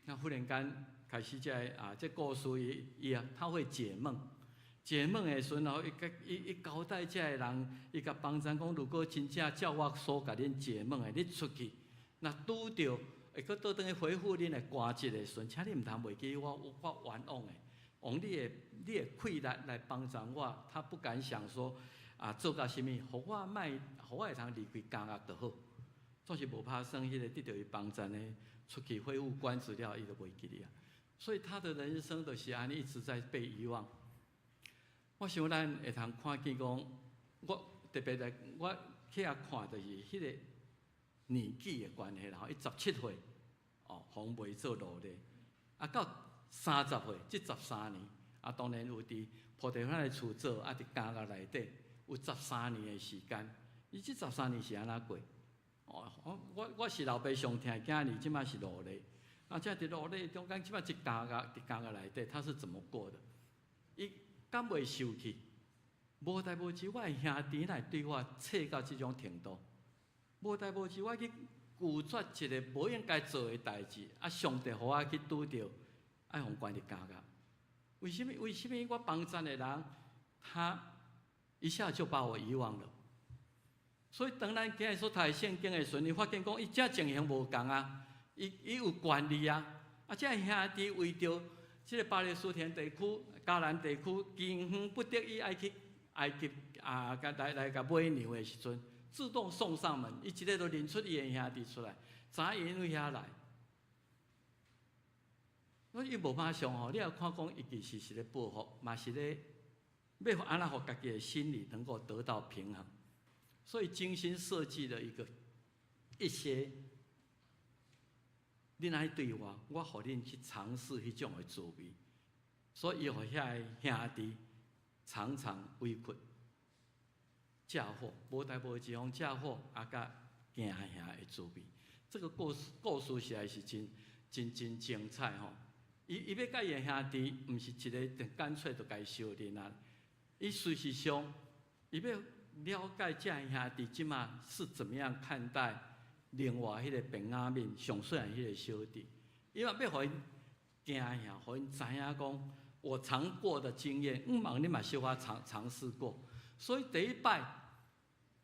那忽然間開始這个啊，這故事伊伊啊，他會解夢，解夢的時陣，然後伊伊伊交代這个人，伊共幫贊講，如果真正照我所共恁解夢的，你出去，若拄著會閣倒轉去恢復恁的官職的時陣，請你毋通袂記我，我冤枉的，用你的氣力來幫助我。他不敢想說啊，做到啥物，予我莫，予我會通離開監獄就好。總是無拍算，彼个得著伊幫贊的，出去恢復官職了，伊就袂記得啊。所以他的人生就是按呢一直在被遺忘。我想咱會通看見講，我特別來我去遐看，就是彼个年紀的關係啦。吼，伊17歲，哦，予賣做奴隸，啊，到30歲，這十三年，啊，當然有佇波提乏的厝做，啊，佇監獄內底有十三年的時間。伊這十三年是按怎過？哦，我是老爸上疼的囝兒，這擺是奴隸，啊，這佇奴隸中間，這擺一監獄，佇監獄內底，他是怎麼過的？伊敢袂受氣？無代無誌，我的兄弟來對我冊到這種程度，無代無誌，我去拒絕一个無應該做的代誌，啊，上帝予我去拄著，愛予關佇監獄。為啥物？為啥物我幫贊的人，他一下就把我遺忘了？所以當咱今日所讀聖經的時陣，你發現講伊這情形無仝啊，伊伊有權利啊，啊，這兄弟為著這个巴勒斯坦地區、迦南地區，堅遠不得已愛去埃及啊，來來共買糧的時陣，自動送上門，伊一个就認出伊的兄弟出來，知影𪜶對遐來。所以伊無馬上吼，你也看講伊其實是咧報復，嘛是咧欲按怎予家己的心理能夠得到平衡。所以精心設計了一個一些，恁愛對我，我予恁去嘗試彼種的滋味。所以，予遐个兄弟常常委屈、嫁禍，無代無誌予嫁禍，啊，佮驚嚇的滋味。這个故事故事實在是真真真精彩吼！伊伊欲佮伊的兄弟，毋是一个就乾脆就共伊相認啊。伊事實上，伊欲了解這兄弟這馬是怎麼樣看待另外彼个便雅憫上細漢彼个小弟，伊嘛欲予𪜶驚嚇，予𪜶知影講我嘗過的經驗，毋茫你嘛小可嘗嘗試過，所以第一擺，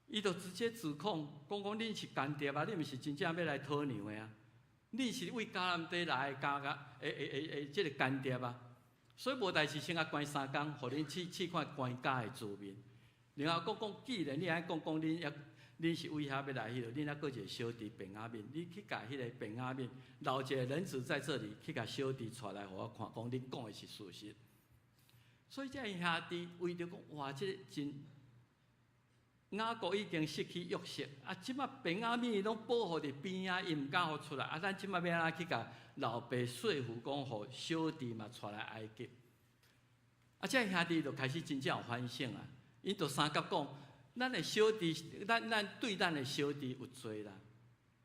伊就直接指控，講講恁是間諜啊，恁毋是真正欲來討糧的啊，恁是為迦南地來的監獄，會會會會這个間諜啊，所以無代誌先共關三工，予恁試試看關監的滋味。然後閣講，既然你按呢講講，恁猶恁是為遐欲來彼落，恁猶閣一个小弟便雅憫，你去共彼个便雅憫留一个人質在這裡，去共小弟帶來予我看，講恁講的是事實。所以這个兄弟為著講，哇，這个真雅各已經失去約瑟，啊，這馬便雅憫攏保護佇邊仔，伊毋敢予出來，啊，咱這馬欲按怎去共老爸說服，講予小弟嘛帶來埃及。啊，這个兄弟就開始真正有反省啊！𪜶就相佮講，咱的小弟，咱咱對咱的小弟有罪啦。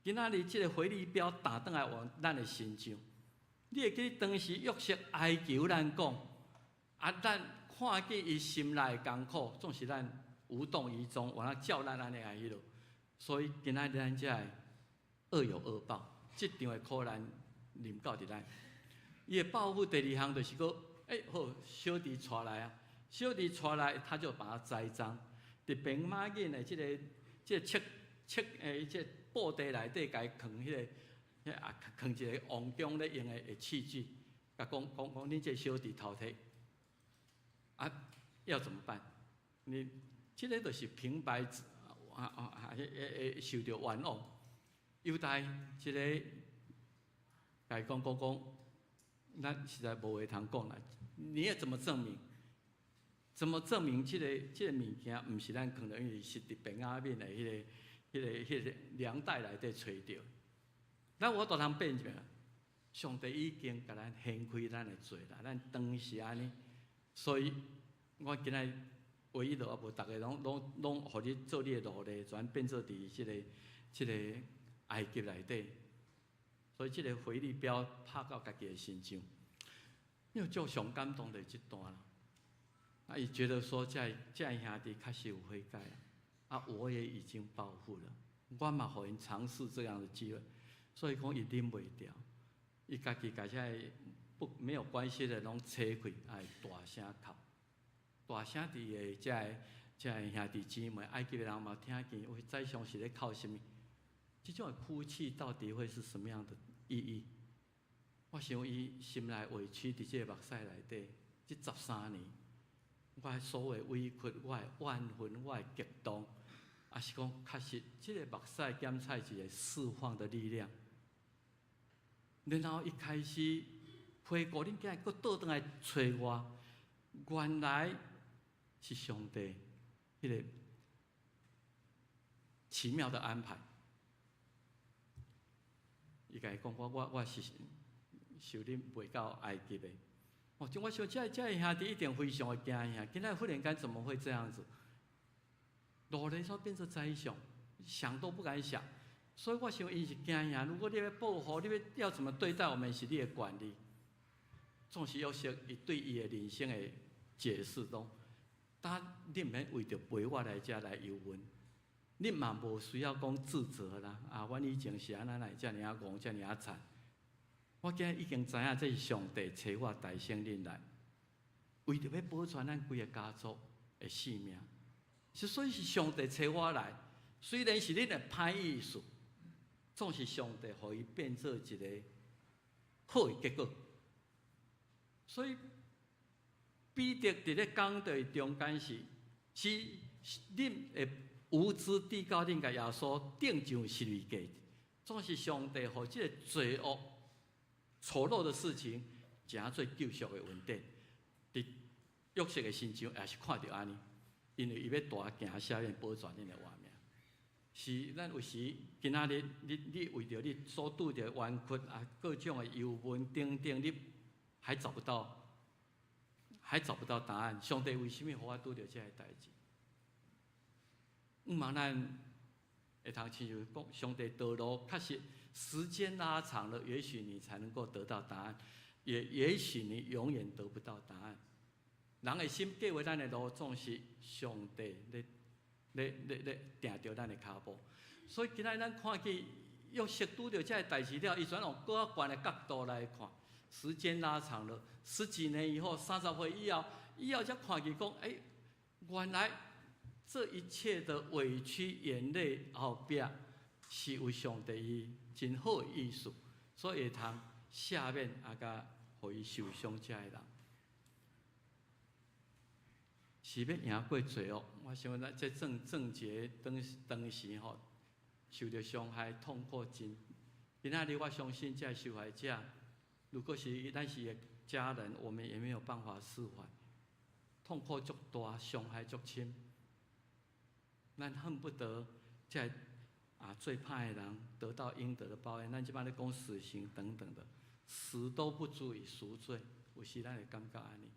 今仔日這个回力鏢打轉來往咱的身上，你會記得當時約瑟哀求咱講，啊，咱看見伊心內的艱苦，總是咱無動於衷，原來照咱按呢來彼落。所以今仔日咱才會惡有惡報，這場的苦難臨到佇咱。伊的報復第二項就是講，欸，好，小弟帶來啊。小弟帶來，他就把它栽贓。佇便雅憫的這个這个七七欸，這个布袋內底，共伊囥彼个，啊，囥一个王宮咧用的器具，共講講講，恁這小弟偷摕，啊，要怎麼辦？你這个就是平白啊啊啊！會受著冤枉。猶大這个，共伊講講講，咱實在無話通講啦。你要怎麼證明？怎麼證明這个這个物件毋是咱囥的？因為是佇便雅憫的彼个、彼个、彼个糧袋內底揣著。咱有法度通變啥？上帝已經共咱掀開咱的罪啦，咱當時按呢，所以我今仔唯一就也無逐个攏攏攏予你做你的奴隸，全變做佇這個埃及內底。所以這個回力鏢拍到家己的身上，因為足上感動的這段啦。啊，伊覺得說，這兄弟確實有悔改啊，我也已經報復了，我嘛予𪜶嘗試這樣的機會，所以講伊忍袂牢，伊家己共這个不沒有關係的攏扯開，愛大聲哭，大聲佇的這個兄弟姊妹，埃及的人嘛聽見，喂，宰相是咧哭啥物？這種的哭泣到底會是什麼樣的意義？我想伊心內委屈佇這個目屎內底，這13年，我所有委屈、我的怨恨、我的激動，抑是講確實，這個目屎檢採一個釋放的力量。然後伊開始悔過，恁竟然閣倒轉來揣我，原來是上帝彼個奇妙的安排。伊共伊講，我是受恁賣到埃及的。哦，我想這個兄弟一定非常的驚嚇，今仔忽然間怎麼會這樣子？奴隸煞變做宰相，想都不敢想。所以我想𪜶是驚嚇。如果你欲報復，你欲要怎麼對待我們，是你的權利。總是約瑟伊對伊的人生的解釋講，但你毋免為著陪我來遮來憂悶，你嘛無需要講自責啦。啊，阮以前是按怎來遮爾仔戇，遮爾仔慘。我今日已經知影，這是上帝差我代先恁來，為著欲保全咱規個家族的性命。是所以是上帝差我來，雖然是恁的歹意思，總是上帝予伊變做一個好的結果。所以彼得佇咧講道中間時，是恁的無知遞到恁共耶穌釘上十字架，總是上帝予這個罪惡、醜陋的事情，成做救贖的恩典。佇約瑟的身上也是看著按呢，因為伊欲大行赦免保全恁的活命。是咱有時今仔日你為著你所拄著冤屈啊，各種的憂悶等等，你還找不到答案。上帝為啥物予我拄著這个代誌？毋茫咱會通親像講，上帝道路確實時間拉長了，也許你才能夠得到答案，也也許你永遠得不到答案。人的心計劃咱的路，總是上帝咧定著咱的跤步。所以今仔咱看見約瑟拄著這个代誌了，伊轉用閣較懸的角度來看，時間拉長了十幾年以後，30歲以後，以後才看見講，欸，原來這一切的委屈、眼淚後壁是有上帝伊真好的意思，所以會通赦免啊，共予伊受傷這个人。是欲贏過罪惡，我想咱這鄭鄭捷當當時吼受著傷害、痛苦真。今仔日我相信這受害者，如果是咱是家人，我們也沒有辦法釋懷，痛苦足大，傷害足深。咱恨不得這最歹的人得到應得的報應。咱這擺咧講死刑等等的，死都不足以贖罪。有時咱會感覺按呢，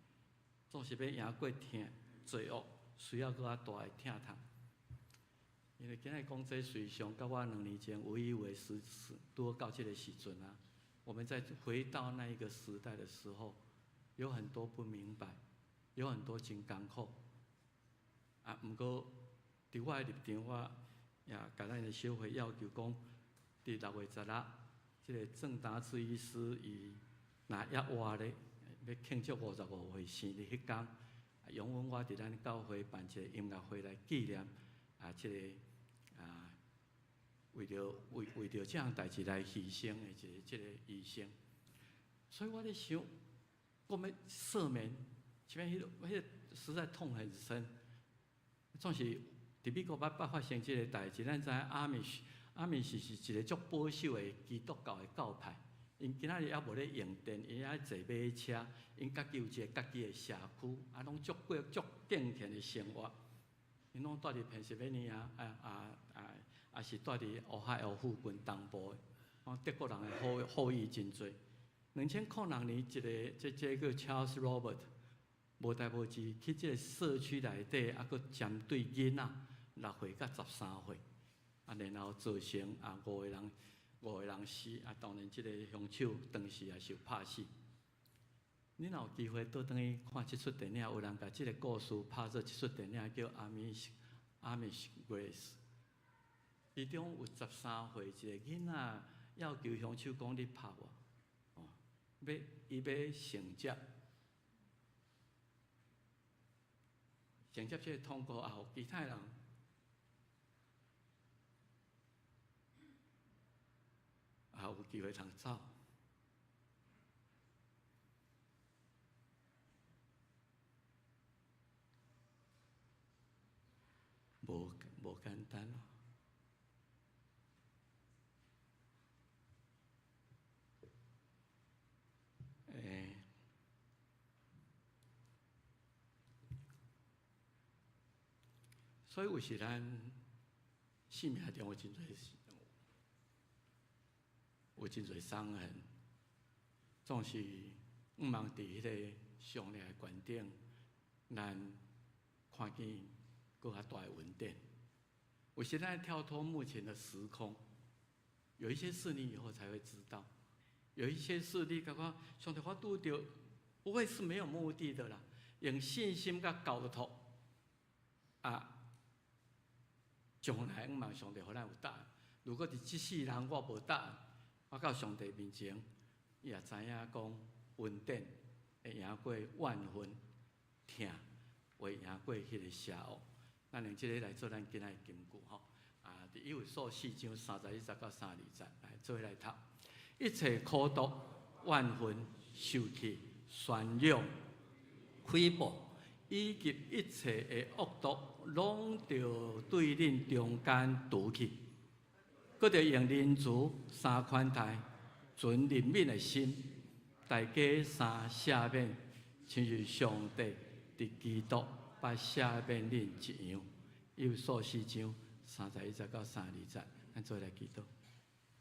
總是欲贏過疼罪惡，需要閣較大的疼痛。因為今仔講這隨想，佮我2年前有以為是拄到這個時陣啊。我們再回到那一個時代的時候，有很多不明白，有很多真艱苦。啊，毋過佇我的立場，我也共咱的小會要求講，佇6月16，這個鄭達志醫師伊若猶活咧，欲慶祝55歲生日彼工，容許我佇咱教會辦一個音樂會來紀念啊，這個啊，為著這項代誌來犧牲的一個這個醫生。所以我咧想，講欲赦免，啥物彼個實在痛很深。總是佇美國捌捌發生這個代誌，咱知影阿米什阿米什是一個足保守的基督教的教派。𪜶今仔日猶無咧用電，𪜶愛坐馬車，𪜶家己有一個家己的社區，啊，攏足過足敬虔的生活。𪜶攏蹛佇賓夕法尼亞，啊啊啊，抑是蹛佇俄亥俄附近東部的。講德國人的後裔真濟。2006年，一個這個 Charles Robert 無代無誌去這個社區內底，猶閣針對囡仔6歲到13歲，啊，然後造成啊五個人死，啊，當然這個兇手當時也是有拍死。你若有機會倒轉去看這齣電影，有人共這個故事拍做這齣電影叫《Amazing Grace》，其中有13歲一個囡仔要求兇手講你拍我，哦，欲伊欲承接，承接這個痛苦，也予其他人也有機會通走。無簡單咯。欸，所以有時咱生命中有真濟傷痕，總是向望佇彼个上帝的觀點，咱看見閣較大的恩典。有時咱跳脫目前的時空，有一些事你以後才會知道，有一些事你感覺上帝我拄著，不會是沒有目的的啦。用信心佮交託，啊，將來向望上帝予咱有答案。如果佇這世人我無答案，我到上帝面前，伊也知影講恩典會贏過怨恨、疼，會贏過彼个邪惡。咱用這个來做咱今仔的金句吼。啊，佇以弗所4章31節到32節來做伙來讀。一切苦毒、怨恨、受氣、宣揚、毀謗，以及一切的惡毒，攏著對恁中間除去。閣著用仁慈三寬待，存憐憫的心，大家三赦免，親像上帝佇基督捌赦免恁一樣。以弗所4章31節到32節，咱做伙來祈禱。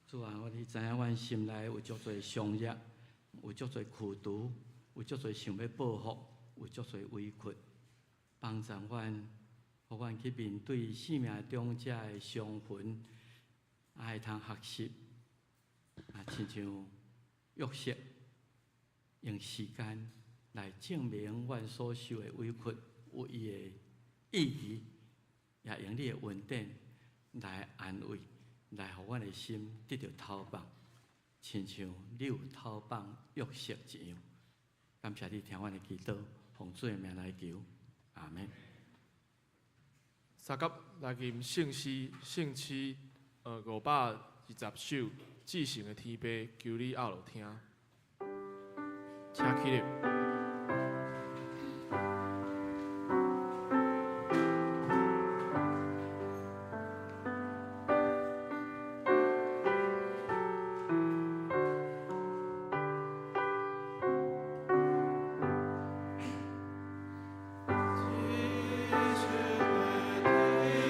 主啊，我哋知影，阮心內有足濟傷熱，有足濟苦毒，有足濟想欲報復，有足濟委屈，幫助阮，予阮去面對生命中這个傷痕，啊，會通學習，啊，親像約瑟，用時間來證明阮所受的委屈有伊的意義，也用你的恩典來安慰，來予阮的心得著透放，親像你有透放約瑟一樣。感謝你聽阮的祈禱，奉主的名來求，阿們。三甲來吟聖詩聖詩，520首，至聖的天父，求你阿落聽，請起立。至聖的天父，求你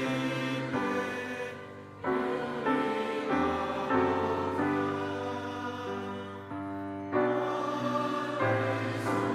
阿落聽。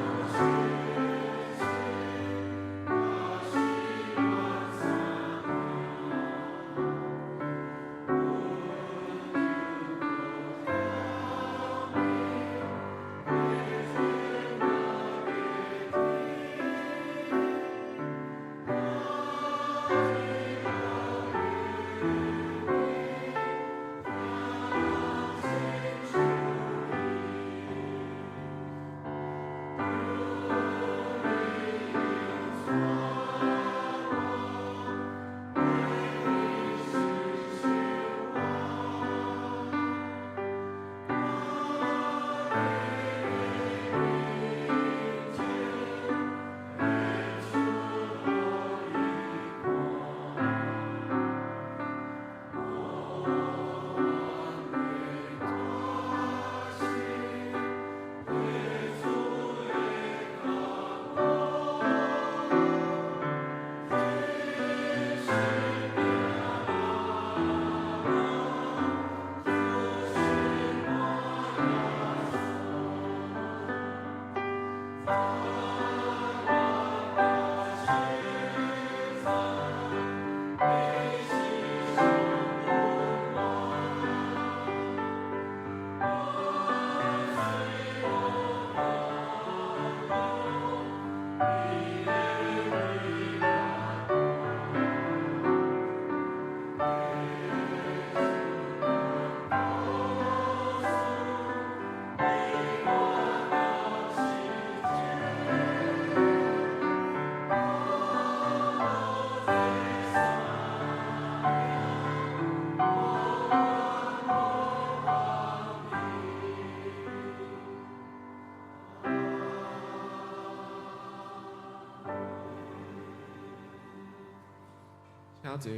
坐。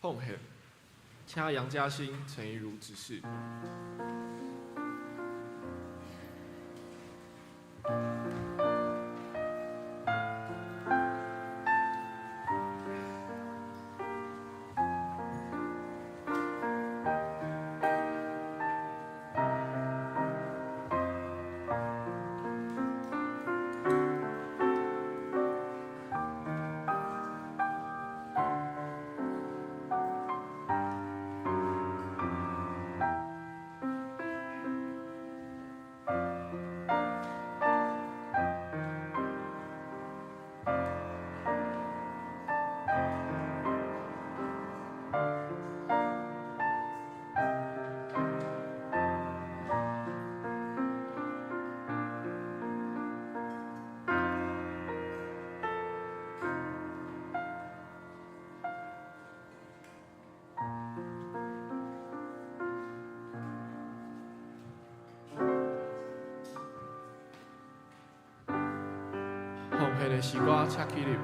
奉獻，請楊嘉欣、陳怡如執事。奉獻的詩歌，請起立。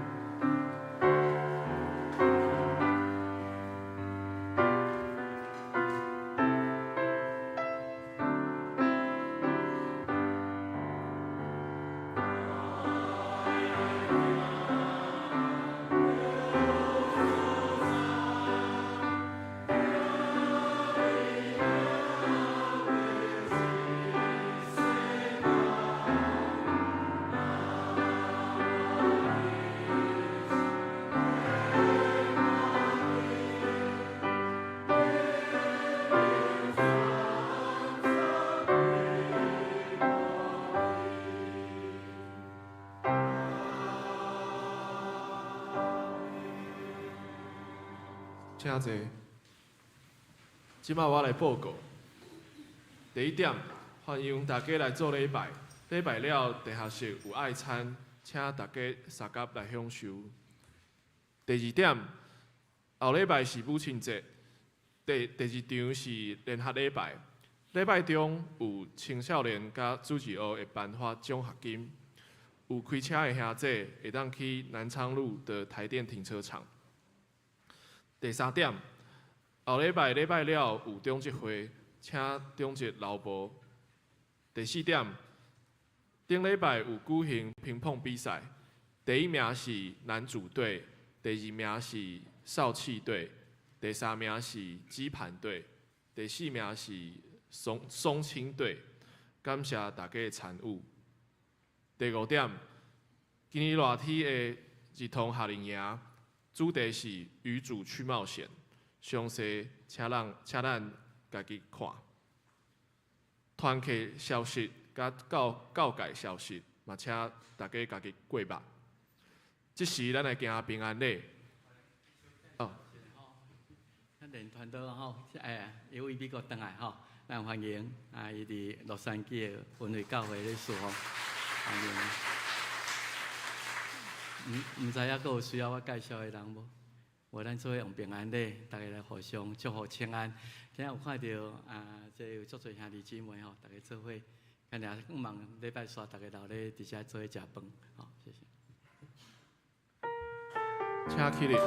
請坐。這擺我來報告。第一點，歡迎大家來做禮拜。禮拜了，地下室有愛餐，請大家相佮來享受。第二點，後禮拜是母親節，第二場是聯合禮拜。禮拜中有青少年佮主日學會頒發獎學金。有開車的兄弟會當去南昌路的台電停車場。第三點，後禮拜禮拜了有長執會，請長執留步。第四點，頂禮拜有舉行乒乓比賽，第一名是男主隊，第二名是少氣隊，第三名是雞盤隊，第四名是松松青隊。感謝大家的參與。第五點，今年熱天的兒童夏令營。主題是與主去冒險，詳細請咱家己看。團契消息佮教界消息，嘛請大家家己過目。這時，咱來行平安禮。哦。咱連團隊吼，伊位美國轉來吼，咱歡迎啊！伊佇洛杉磯的恩惠教會咧侍奉，歡迎。毋知影閣有需要我介紹的人無？無，咱做伙用平安禮，大家來互相祝福請安。今仔有看著啊，這有足濟兄弟姊妹吼，大家做伙，今日望禮拜四大家留咧佇遮做伙食飯，好，謝謝。請起立。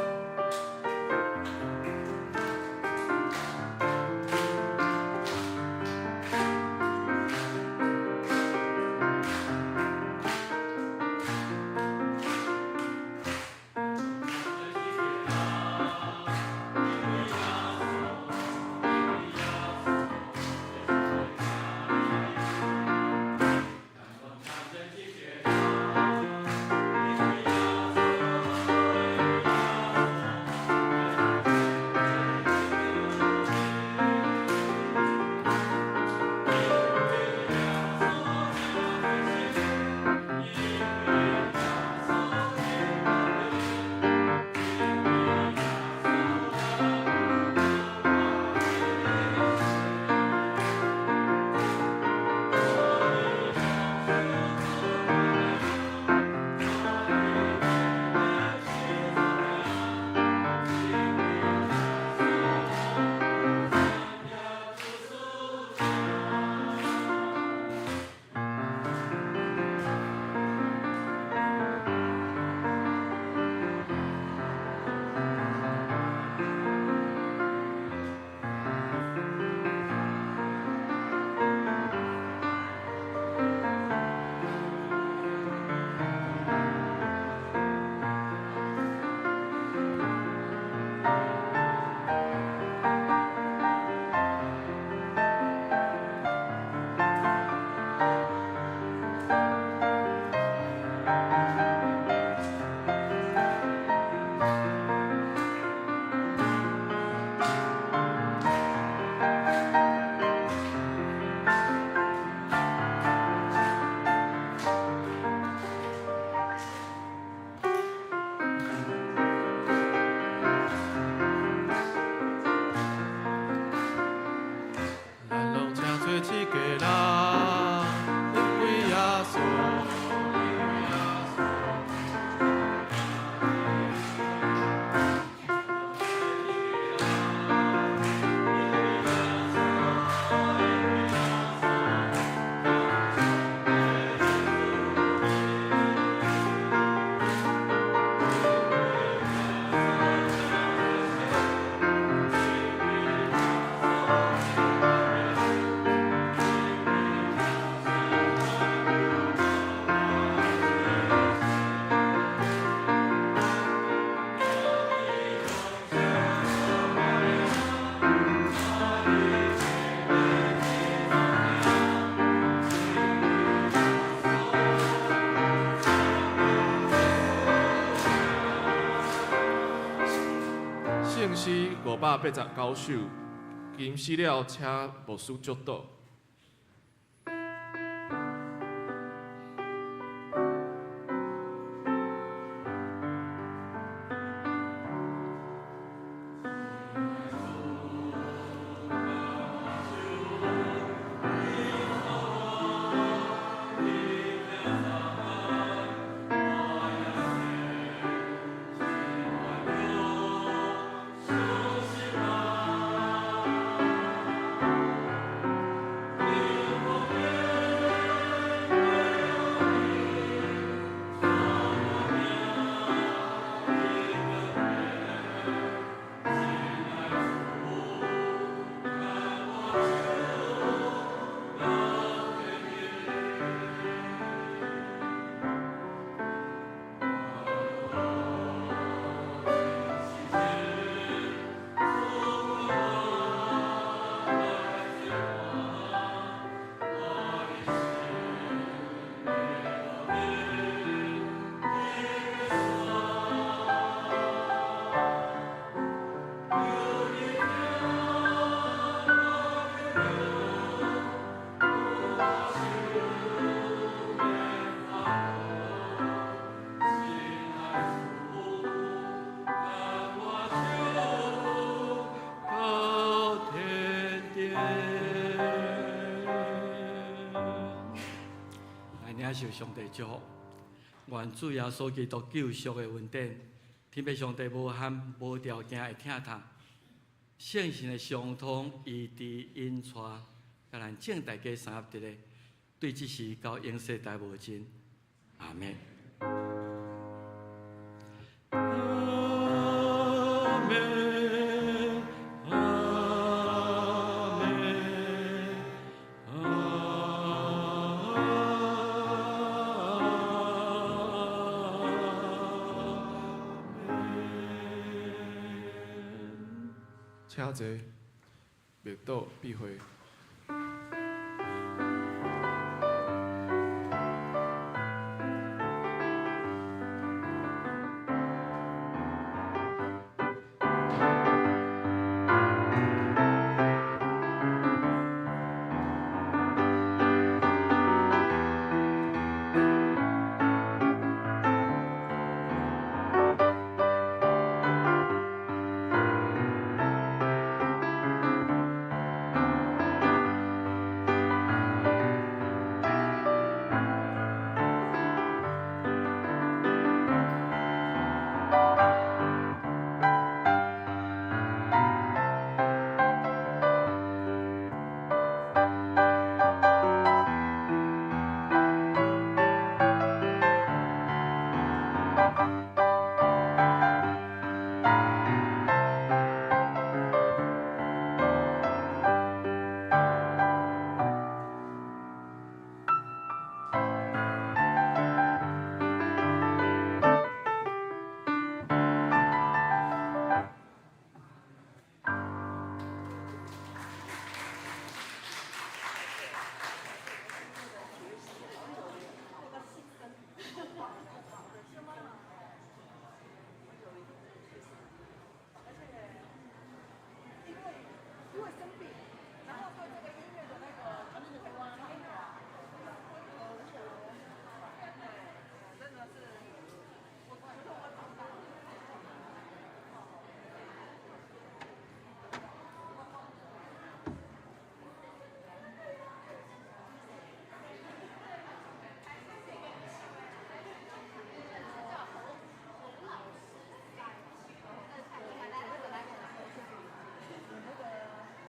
一家人，因為耶穌。聖詩589首，金死了，請牧師祝禱。來領受上帝祝福，願主耶穌基督救贖的恩典，天父上帝無限無條件的疼痛，聖神的相通、醫治、引帶，佮咱眾大家三合一个，對這時到永世代無盡。阿們。阿們，阿們，阿們。請坐，默禱閉會。